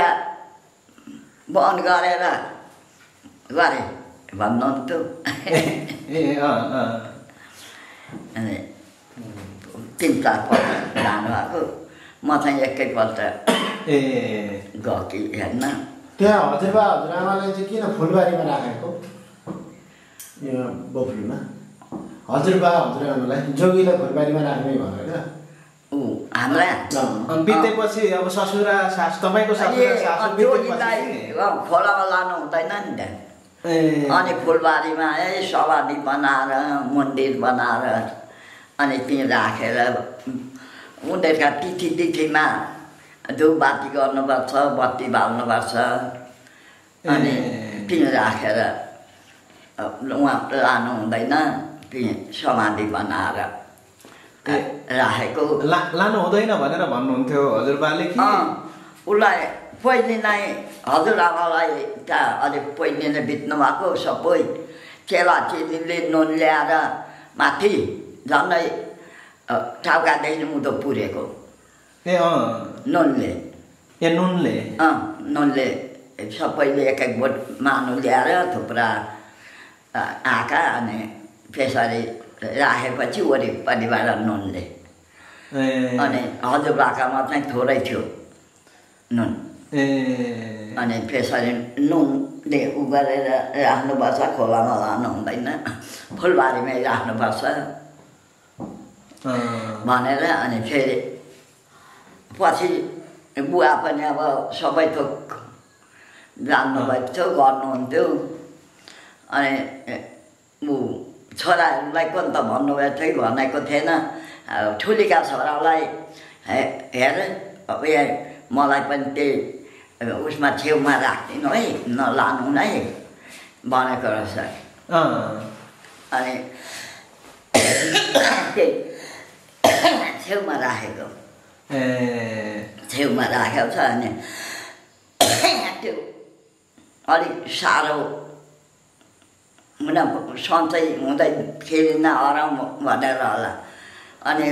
S1: बन्द गरेर गरे भन्नुहुन्थ्यो अनि 3-4 पल्ट जानुभएको म चाहिँ एकैपल्ट गएको कि हेर्न
S3: त्यहाँ हजुरबा हजुरआमालाई चाहिँ किन फुलबारीमा राखेको यो बोक्रीमा हजुरबा हजुरआमालाई जोगीलाई फुलबारीमा राख्ने भनेर
S1: हामीलाई
S2: बितेपछि अब ससुरा सास तपाईँको ससुरा सासु
S1: जोगीलाई खोलामा लानु हुँदैन नि त अनि फुलबारीमा समाधि बनाएर मन्दिर बनाएर अनि त्यहीँ राखेर उनीहरूका तिथिमा धुपबाती गर्नुपर्छ बत्ती बाल्नुपर्छ अनि त्यहीँ राखेर उहाँ लानु हुँदैन त्यहीँ समाधि बनाएर राखेको
S2: लानु हुँदैन भनेर भन्नुहुन्थ्यो हजुरबाले कि
S1: उसलाई पहिले नै हजुरआमालाई त्यहाँ अलिक पहिले नै बित्नु भएको सबै चेलाचेलीले नुन ल्याएर माथि झन्डै टाउकादेखि उँधो पुरेको नुनले नुनले सबैले 1-1 बोट मानु ल्याएर थुप्रा आँखा अनि त्यसरी राखेपछि वरिपरिबाट नुनले अनि हजुरबाकामा चाहिँ थोरै थियो नुन अनि त्यसरी नुनले उ गरेर राख्नुपर्छ खोलामा लानु हुँदैन फुलबारीमै राख्नुपर्छ भनेर अनि फेरि पछि बुवा पनि अब सबै थोक जान्नुभएको थियो गर्नुहुन्थ्यो अनि ऊ छोराहरूलाई पनि त भन्नुभएको थियो भनेको थिएन ठुलीका छोरालाई हेर अब यहाँ मलाई पनि त्यही उसमा छेउमा राख्दिनु है नलानु नै भनेको रहेछ अनि त्यही छेउमा राखेको छेउमा राखेको छ अनि त्यो अलिक साह्रो सन्चै हुँदैखेरि नहराउँ भनेर होला अनि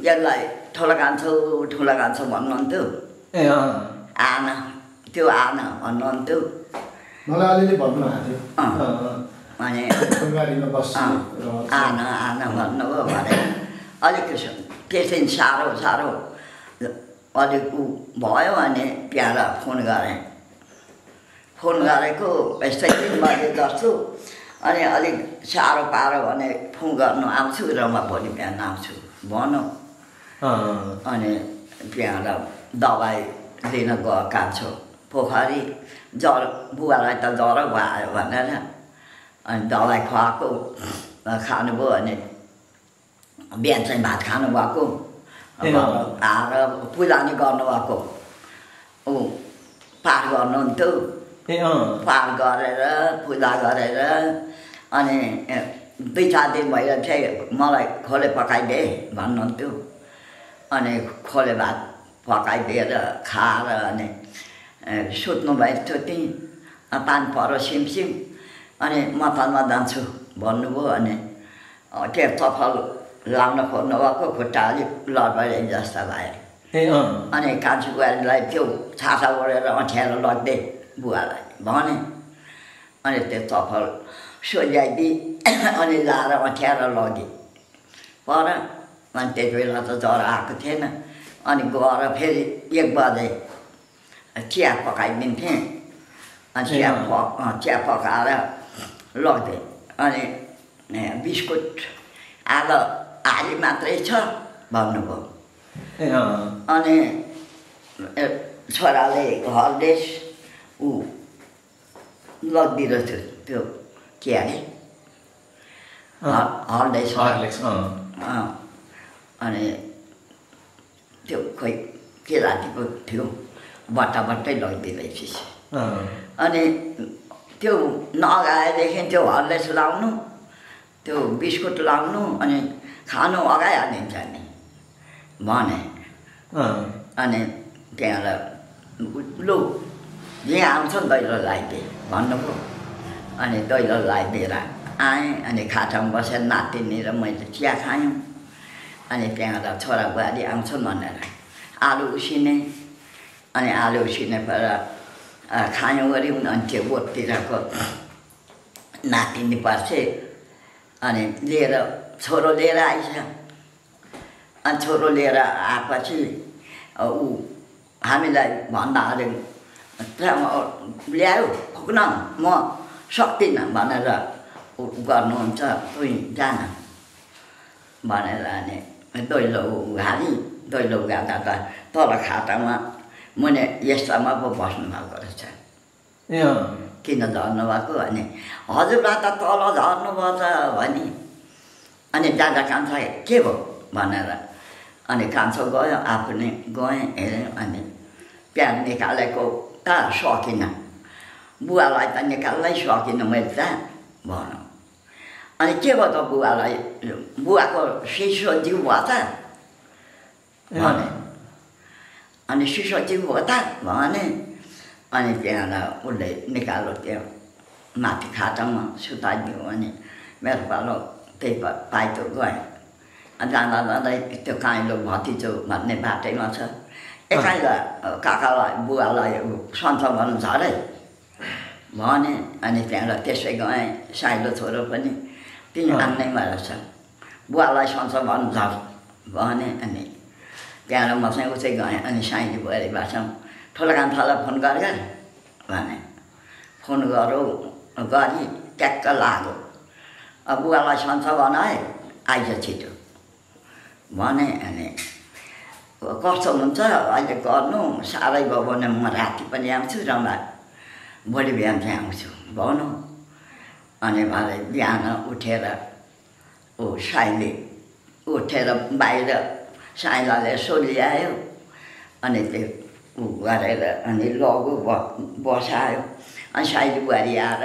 S1: यसलाई ठुलो कान्छो भन्नुहुन्थ्यो आना त्यो आना भन्नुहुन्थ्यो
S3: मलाई अलिअलि भन्नुभएको थियो
S1: अनि आना भन्नुभयो भने अलिक त्यसै साह्रो अलिक ऊ भयो अनि त्यहाँबाट फोन गरेको यस्तै 3 बजे जस्तो अनि अलिक साह्रो पारो भने फोन गर्नु आउँछु र म भोलि बिहान आउँछु भनौँ अनि त्यहाँबाट दबाई लिन गएका छु पोखरी ज्वरो बुवालाई त ज्वरो भयो भनेर अनि दबाई खुवाएको खानुभयो अनि बिहान चाहिँ भात खानुभएको आएर पूजा नि गर्नुभएको ऊ पाठ गर्नुहुन्थ्यो पाठ गरेर पूजा गरेर अनि 2-4 दिन भएर चाहिँ मलाई खोले पकाइदे भन्नुहुन्थ्यो अनि खोले भात पकाइदिएर खाएर अनि सुत्नु भएको थियो त्यहीँ पानी परो सिमसिम अनि म तलमा जान्छु भन्नुभयो अनि त्यो चप्पल लाउन खोज्नु भएको खुट्टा अलिक लडबडे जस्ता भयो अनि कान्छी बुहारीलाई त्यो छाता ओढेर अँठ्याएर लग्दै बुवालाई भने अनि त्यो चप्पल सोझ्याइदिए अनि लाएर अँठ्याएर लगे पर अनि त्यति बेला त ज्वरो आएको थिएन अनि गएर फेरि 1 बजे चिया पकाइदिन्थेँ अनि चिया पकाएर लग्दै अनि बिस्कुट आधा आली मात्रै छ भन्नुभयो अनि छोराले हर्लिक्स ऊ लगिदिएको थियो त्यो के अरे हर्लिक्स अनि त्यो खोइ के रातिको थियो बट्टै लगिदिँदैछ अनि त्यो नअगाएदेखि त्यो हर्लिक्स लाउनु त्यो बिस्कुट लाउनु अनि खानु अगाइहालिन्छ नि भने अनि त्यहाँबाट लु यहाँ आउँछ नि दैलो लगाइदिए भन्नुभयो अनि दैलो लगाइदिएर आएँ अनि खाटामा बसेर नातिनी र मैले चिया खायौँ अनि त्यहाँबाट छोरा बुहारी आउँछन् भनेर आलु उसिने अनि आलु उसिनेबाट खायौँ गऱ्यौँ अनि त्यो बोटतिरको नातिनी पछि अनि लिएर छोरो लिएर आइछ अनि छोरो लिएर आएपछि ऊ हामीलाई भन्दा अरे ल्यायो पुग्न म सक्दिनँ भनेर गर्नुहुन्छ तुई जान भनेर अनि दैलो उघाली दैलो उघाल्दा त तल खातामा मुनि यस्तामा पो बस्नु भएको रहेछ किन झर्नुभएको अनि हजुरबा त तल झर्नुभयो त भने अनि दादा कान्छा के भयो भनेर अनि कान्छो गयो आफू नै गएँ हेऱ्यो अनि प्याज निकालेको त सकिनँ बुवालाई त निकाल्नै सकिनँ मैले त भनौँ अनि के भयो त बुवालाई बुवाको शिशु जिउ भयो त भने अनि शिशु जिउ भयो त भने अनि त्यहाँबाट उसले निकाल्यो त्यो माथि खाटामा सुताइदियो अनि मेरो पालो त्यही पाइतो गएँ जाँदा जाँदै त्यो काइलो भतिजो भन्ने बाटैमा छ एकाइलाई काकालाई बुवालाई सन्चो गर्नु छ अरे भने अनि त्यहाँबाट त्यसै गएँ साइलो छोरो पनि तिनी आन्नैमा रहेछ बुवालाई सन्चो गर्नु छ भने अनि त्यहाँबाट मसँग उतै गएँ अनि साइली बुहारी बाछौँ ठुलो कान्छालाई फोन गरेर भने फोन गरौँ गरी ट्याक्क लाग्यो अब बुवालाई सन्चो बनाए आइज छिटो भने अनि कस्तो हुन्छ अहिले गर्नु साह्रै भयो भने म राति पनि आउँछु र भोलि बिहान चाहिँ आउँछु भनौँ अनि भरे बिहान उठेर ऊ साइली उठेर बाहिर साइलाले यसो ल्यायो अनि त्यो ऊ गरेर अनि लग्यो बसायो अनि साइली बुहारी आएर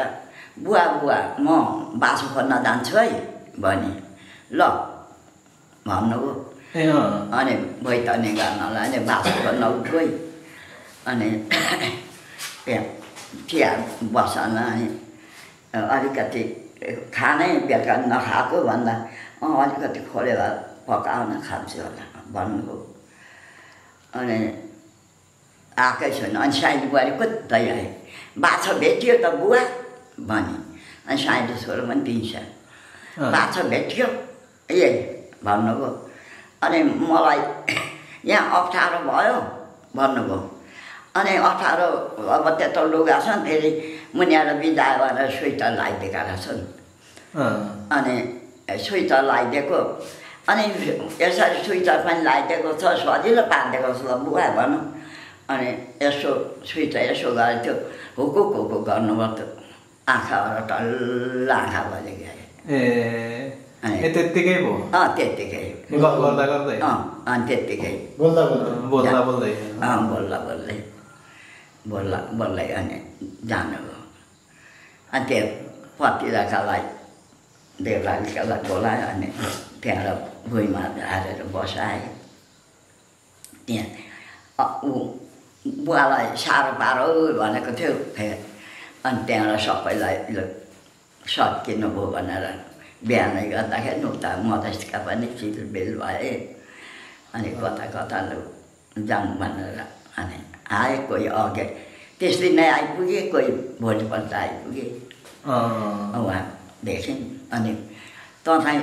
S1: बुवा बुवा म बाछो खोज्न जान्छु है भने ल भन्नुभयो अनि भैतनी गर्नलाई अनि बाछो खोज्न गई अनि त्यहाँ चिया बस्न अनि अलिकति खानै बेलुका नखाएको भन्दा अलिकति खोलेर पकाउन खान्छु होला भन्नुभयो अनि आएकै छैन अनि साइली बुहारी कुद्दै आयो बाछो भेटियो त बुवा भने अनि साइली छोरो पनि दिन्छ बाछो भेटियो ए भन्नुभयो अनि मलाई यहाँ अप्ठ्यारो भयो भन्नुभयो अनि अप्ठ्यारो अब त्यत्रो लुगा छ नि फेरि मुनिएर बिदा गरेर स्वेटर लगाइदिएका रहेछन् अनि स्वेटर लगाइदिएको अनि यसरी स्वेटर पनि लगाइदिएको छ सजिलो पारिदिएको छ बुवा भनौँ अनि यसो स्वेटर यसो गरेर त्यो हुकुक हुकुक गर्नुभयो त्यो आँखाबाट टल्ल आँखा भले गयो
S2: त्यत्तिकै भयो
S1: त्यत्तिकै
S2: गर्दा गर्दै
S1: अनि त्यत्तिकै
S2: बोल्दा बोल्दै
S1: बोल्दै अनि जानुभयो अनि त्यो पतिराकालाई देउरालीलाई बोलायो अनि त्यहाँबाट भुइँमा हालेर बसायो त्यहाँ बुवालाई साह्रो पारो भनेको थियो अनि त्यहाँबाट सबैलाई सत्किनुभयो भनेर बिहानै गर्दाखेरि उता मधेसका पनि चिलबिल भए अनि कता कता जाउँ भनेर अनि आए कोही अघि त्यस दिन नै आइपुगे कोही भोलिपल्ट आइपुगे उहाँदेखि अनि तँलाई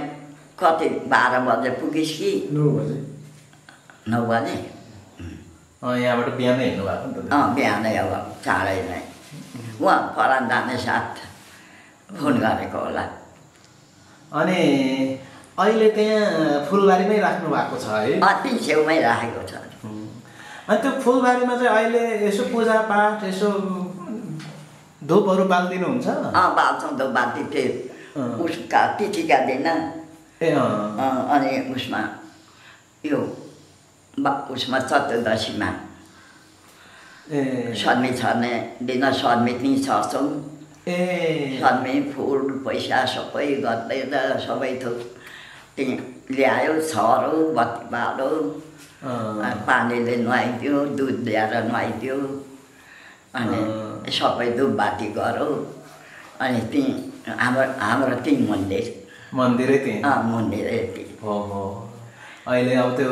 S1: कति 12 बजे पुगिस् कि 9 बजे
S2: यहाँबाट बिहानै हिँड्नु भएको
S1: बिहानै अब चाँडै नै उहाँ फलान जाने साथ फोन गरेको होला
S2: अनि अहिले त्यहाँ फुलबारीमै राख्नु भएको छ है
S1: त्यही छेउमै राखेको छ
S2: अनि त्यो फुलबारीमा चाहिँ अहिले यसो पूजापाठ यसो धुपहरू बाल्दिनुहुन्छ
S1: बाल्छौँ धुप बाल्ती थियो उसका तिथिका दिन अनि उसमा यो उसमा चतुर्दशीमा सन्मी छर्ने दिन सन्मी पनि छर्छौँ सन्मी फुल पैसा सबै गरेर सबै थोक त्यही ल्यायो छर्यो बत्ती बाल्यो पानीले नुहाइदियो दुध ल्याएर नुहाइदियो अनि सबै धुपबाती गऱ्यो अनि त्यहीँ हाम्रो त्यहीँ
S2: मन्दिरै त्यहीँ
S1: मन्दिरै त्यहीँ
S2: हो अहिले अब त्यो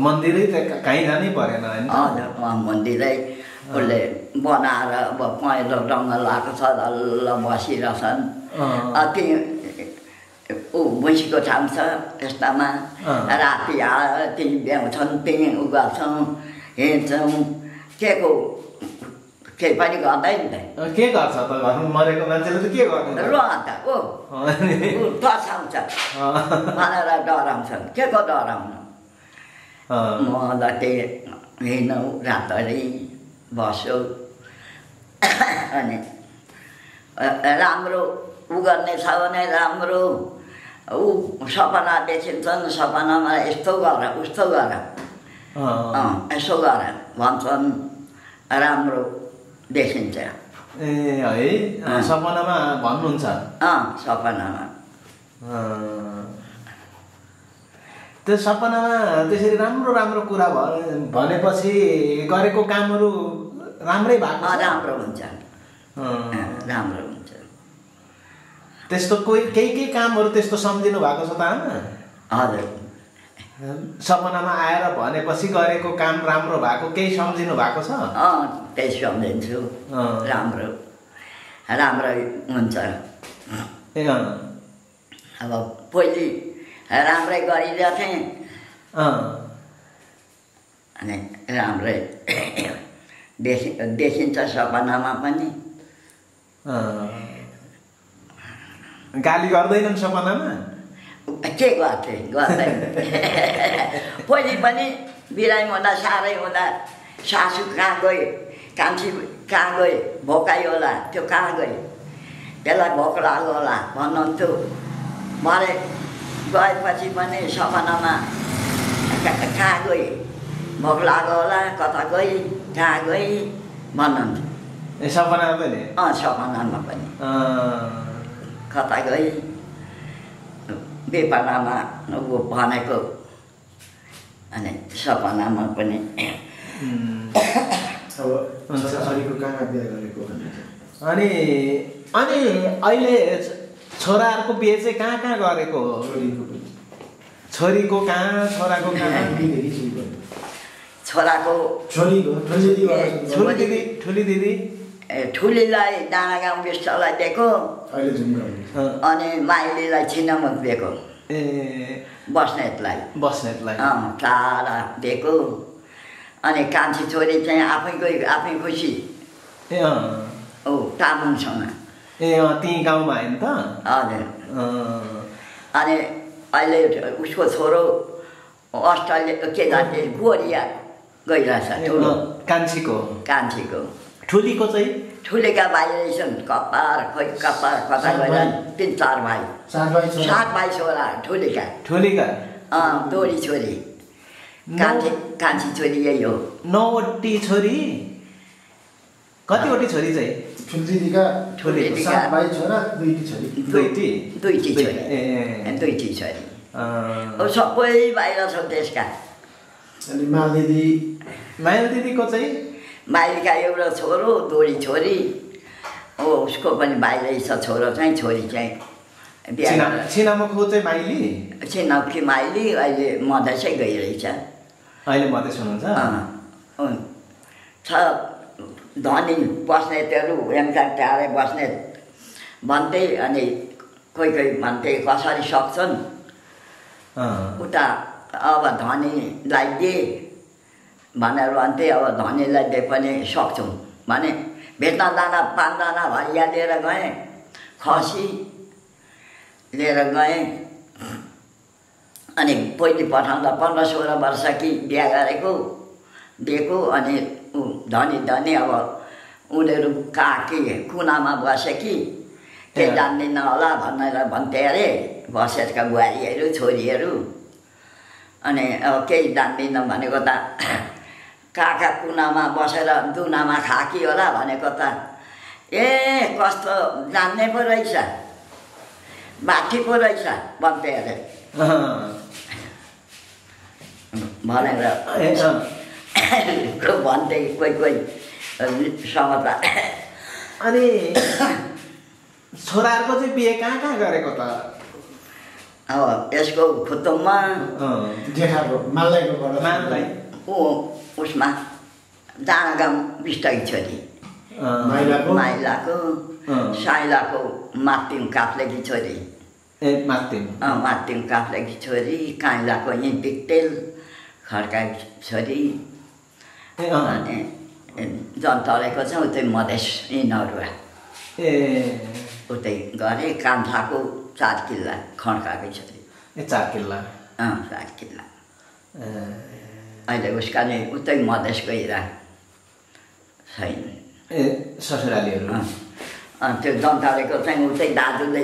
S2: मन्दिरै त कहीँ जानै परेन होइन
S1: हजुर मन्दिरै उसले बनाएर अब पहेँलो रङ लगाएको छ डल्ल बसिरहेछन् त्यही भैँसीको ठाउँ छ यस्तामा राति आएर त्यहीँ ब्याउँछन् त्यहीँ उ गर्छौँ हिँड्छौँ केही पनि गर्दैन
S2: के गर्छ त घरमा मरेको मान्छेले त के गर्नु
S1: अन्त तर्साउँछ भनेर डराउँछन् के को डराउनु म त्यही हिँड्नु रातभरि बस्यो अनि राम्रो उ गर्ने छ भने राम्रो सपना देखिन्छन् सपनामा यस्तो गर उस्तो गर यसो गर भन्छन् राम्रो देखिन्छ
S2: है सपनामा भन्नुहुन्छ
S1: सपनामा
S2: त्यो सपनामा त्यसरी राम्रो राम्रो कुरा भनेपछि गरेको कामहरू राम्रै भएको
S1: राम्रो हुन्छ राम्रो हुन्छ
S2: त्यस्तो केही कामहरू त्यस्तो सम्झिनु भएको छ त आमा
S1: हजुर
S2: सपनामा आएर भनेपछि गरेको काम राम्रो भएको केही सम्झिनु भएको छ
S1: त्यही सम्झिन्छु राम्रो राम्रै हुन्छ अब पहिले राम्रै गरिरहेको थिएँ अनि राम्रै देखिन्छ सपनामा पनि
S2: गाली गर्दैनन् सपनामा
S1: के गर्थे गर्दैन पहिले पनि बिरामी हुँदा साह्रै हुँदा सासू कहाँ गयो कान्छी कहाँ गयो भोकाइ होला त्यो कहाँ गयो त्यसलाई भोक लाग्यो होला भन्नुहुन्थ्यो मरे गएपछि पनि सपनामा कहाँ गई भोक लाग्यो होला कता गई कहाँ गई भन्नुहुन्थ्यो
S2: सपनामा पनि
S1: सपनामा पनि कता गई बेपनामा ऊ भनेको अनि सपनामा पनि
S2: अनि अहिले छोराहरूको बिहे चाहिँ कहाँ कहाँ गरेको हो छोरीको कहाँ छोराको कहाँ
S1: छोराको
S2: ठुली दिदी
S1: ठुलीलाई डाँडागाउँ विष्टलाई दिएको अनि माइलीलाई छिनामुख दिएको बस्नेतलाई टाढा दिएको अनि कान्छी छोरी चाहिँ आफै खुसी तामाङसँग
S2: त्यहीँ गाउँमा होइन त
S1: हजुर अनि अहिले उसको छोरो अस्ट्रेलिया के जाने कोरिया गइरहेछ ठुलो कान्छीको
S2: ठुलीको चाहिँ
S1: ठुलीका भाइ रहेछन् कपार कता गएर 3-4 भाइ 7 भाइ छोरा ठुलीका तोरी छोरी कान्छी छोरी यही हो
S2: 9वटी छोरी कतिवटी छोरी चाहिँ
S3: ठुल्दिदीका सात भाइ छोरा दुईटी छोरी
S1: दुईटी छोरी सबै बाहिर छ त्यसका
S3: अनि माइला दिदीको चाहिँ
S1: माइलीका एउटा छोरो दुई छोरी उसको पनि बाहिरै छ छोरो चाहिँ छोरी चाहिँ
S2: छिनामको चाहिँ माइली
S1: छिनामकी माइली अहिले मधेसै गइरहेछ
S2: अहिले मधेस हुनुहुन्छ
S1: छ धनी बस्नेतहरू एमका टाढै बस्ने भन्थे अनि कोही भन्थे कसरी सक्छन् उता अब धनीलाई दे भनेर भन्थे अब धनीलाई दे पनि सक्छौँ भने भेट्न जाँदा 5 जना भैया लिएर गएँ खसी लिएर गएँ अनि पहिले पठाउँदा 15-16 वर्ष कि बिहा गरेको दिएको अनि धनी अब उनीहरू कहाँ कुनामा बसे कि केही जान्दैन होला भनेर भन्थे अरे बसेका बुहारीहरू छोरीहरू अनि अब केही जान्दिनँ भनेको त काका कुनामा बसेर दुनामा खाकी होला भनेको त ए कस्तो जान्ने पो रहेछ बाठी पो रहेछ भन्थे अरे भनेर भन्थे कोही समाचार
S2: अनि छोराहरूको चाहिँ बिहे कहाँ गरेको त
S1: अब यसको खुतुममा
S3: जेठाको माललाई
S1: उसमा डाँडागाउँ बिस्तारी छोरी माइलाको साइलाको मातिम काफ्लेकी छोरी मातिम काफ्लेकी छोरी काइलाको यहीँ बिक्तेल खड्का छोरी अनि जनतलेको चाहिँ उतै मधेस यिनीहरू उतै गरे कान्थाको 4 किल्ला खड्काकै छोरी
S2: 4 किल्ला
S1: 4 किल्ला अहिले उसका नै उतै मधेस गइरह छैन
S2: ससुरालीहरू
S1: त्यो जनतालेको चाहिँ उतै दाजुले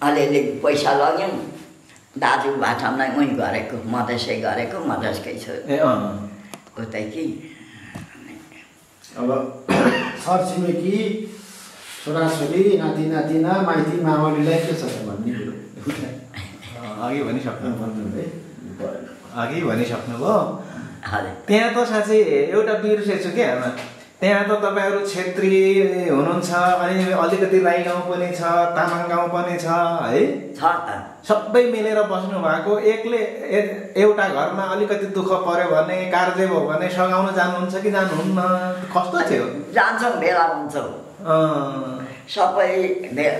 S1: अलिअलि पैसा लग्यौँ दाजु भाटामा उहीँ गरेको मधेसै गरेको मधेसकै छ उतै कि
S3: अब छरछिमेकी छोराछोरी नाति नातिना माइती मावलीलाई के छ भन्ने कुरो
S2: अघि भनिसक्नुभयो त्यहाँ त साँच्चै एउटा बिर्सेछु क्या त्यहाँ त तपाईँहरू क्षेत्री हुनुहुन्छ अनि अलिकति राई गाउँ पनि छ तामाङ गाउँ पनि छ है सबै मिलेर बस्नु भएको एकले एउटा घरमा अलिकति दुःख पर्यो भने कार्य भयो भने सघाउन जानुहुन्छ कि जानुहुन्न कस्तो थियो
S1: जान्छौँ भेला हुन्छौँ सबै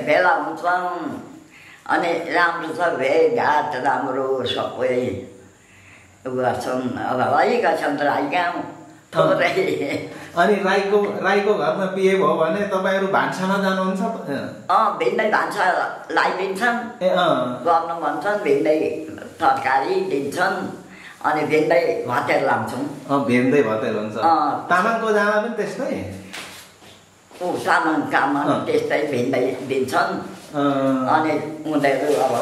S1: भेला हुन्छौँ अनि राम्रो छ भेटघाट राम्रो सबै गर्छौँ अब भएका छन् राई गाउँ थोरै
S2: अनि राईको घरमा बिहे भयो भने तपाईँहरू भान्सामा जानुहुन्छ
S1: भिन्दै भान्सा लगाइदिन्छन् गर्नु भन्छन् भिन्दै तरकारी दिन्छन् अनि भिन्दै भतेर लान्छौँ
S2: भिन्दै भतेर हुन्छ तामाङको जामा पनि त्यस्तै
S1: तामाङ काममा त्यस्तै भिन्दै दिन्छन् अनि उनीहरू अब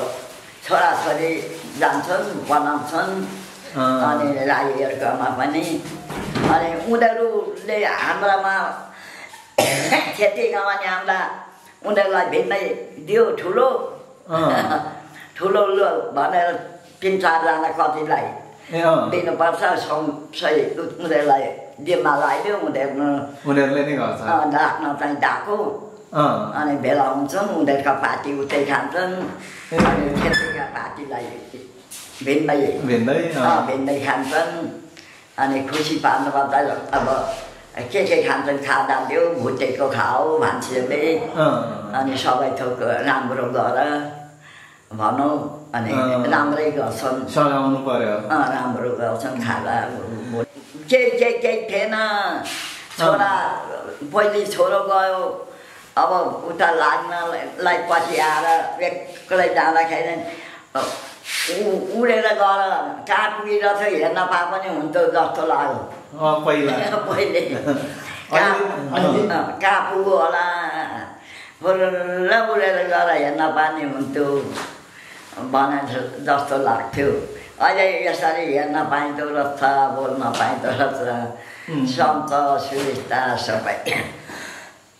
S1: छोराछोरी जान्छन् बनाउँछन् अनि राईहरूकोमा पनि अनि उनीहरूले हाम्रामा खेती कमानी आउँदा उनीहरूलाई भिन्दै दियो ठुलो भनेर 3-4 जना कतिलाई दिनुपर्छ सही उनीहरूलाई जिम्मा लगाइदियो
S2: उनीहरूले नै गर्छ
S1: राख्न चाहिँ डाको अनि भेला हुन्छन् उनीहरूका पार्टी उतै खान्छन् अनि खेतीका पार्टीलाई भिन्दै खान्छन् अनि खुसी पार्नुपर्दा अब के खान्छन् खाँदा दियो भुटेको खाऊ मान्छेले अनि सबै थोक राम्रो गर भनौँ अनि राम्रै गर्छन्
S2: सघाउनु पर्यो
S1: राम्रो गर्छन् खाँदा केही थिएन छोरा पहिले छोरो गयो अब उता लाग्नलाई पछि आएर एक्लै जाँदाखेरि उडेर गएर कहाँ पुगिरहेछ हेर्न पाए पनि हुन्थ्यो जस्तो लाग्यो
S2: पहिले
S1: कहाँ पुग्यो होला फुल्ल उडेर गएर हेर्न पानी हुन्थ्यो भने जस्तो लाग्थ्यो अहिले यसरी हेर्न पाइँदो रहेछ बोल्न पाइँदो रहेछ सन्त सुविस्ता सबै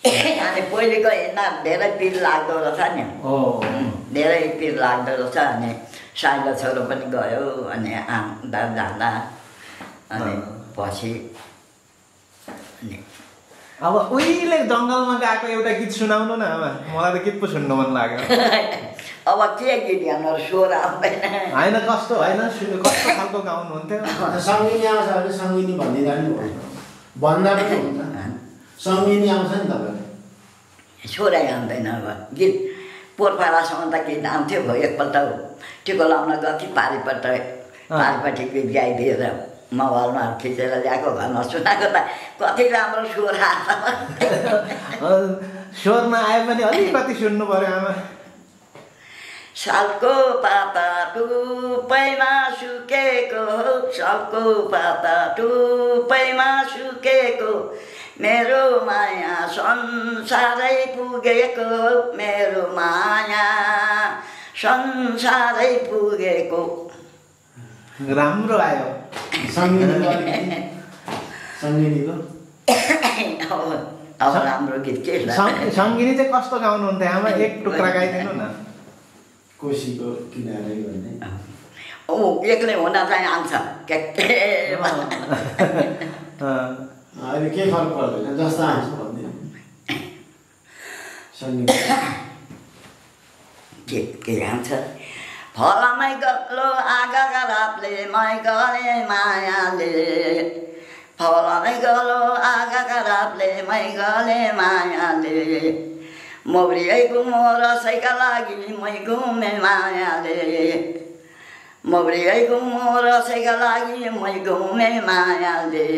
S1: अनि पहिलेको हिँड्दा धेरै पिर लाग्दो रहेछ नि धेरै पिर लाग्दो रहेछ अनि साइलो छोरो पनि गयो अनि आउँदा जाँदा अनि पछि
S2: अब उहिले जङ्गलमा गएको एउटा गीत सुनाउनु न आमा मलाई त गीत पो सुन्नु मन लाग्यो
S1: अब के गीत गाउनु स्वर आउँदैन
S2: होइन कस्तो होइन कस्तो खालको गाउनुहुन्थ्यो
S3: सङ्गिनी आउँछ भने सङ्गिनी भनिदिँदा नि भयो भन्दा पनि हुन्छ सङ्गिनी आउँछ नि तपाईँले
S1: छोरै आउँदैन अब गीत पोरपाडासम्म त गीत आउँथ्यो भयो एकपल्ट टिको लाउन गयो कि पारिपट्टि गीत गाइदिएर मोबाइलमा खिचेर ल्याएको घरमा सुनाएको त कति राम्रो स्वर आएको
S2: स्वर नआए पनि अलिकति सुन्नु पर्यो आमा
S1: सालको पाता टुपैमा सुकेको सालको पाता टुपैमा सुकेको मेरो माया संसारै पुगेको मेरो माया संसारै पुगेको
S2: राम्रो आयो
S3: सङ्गिनीको
S1: अब राम्रो गीत के
S2: सङ्गिनी चाहिँ कस्तो गाउनुहुन्थ्यो आमा एक टुक्रा गाइदिनु न
S3: कोसीको किनारै भन्ने
S1: एक्लै हुन चाहिँ आउँछ
S3: अहिले केही फरक पर्दैन जस्तो आउँछ भन्दिनँ
S1: के आउँछ फलामै गलो आगाका रातले मै गरे मायाले फलामै गलो आगाका रातले मै गरे मायाले मौरी घुमो रसैका लागि मै घुमे मायाले मौरी घुमो रसैका लागि मै घुमे मायाले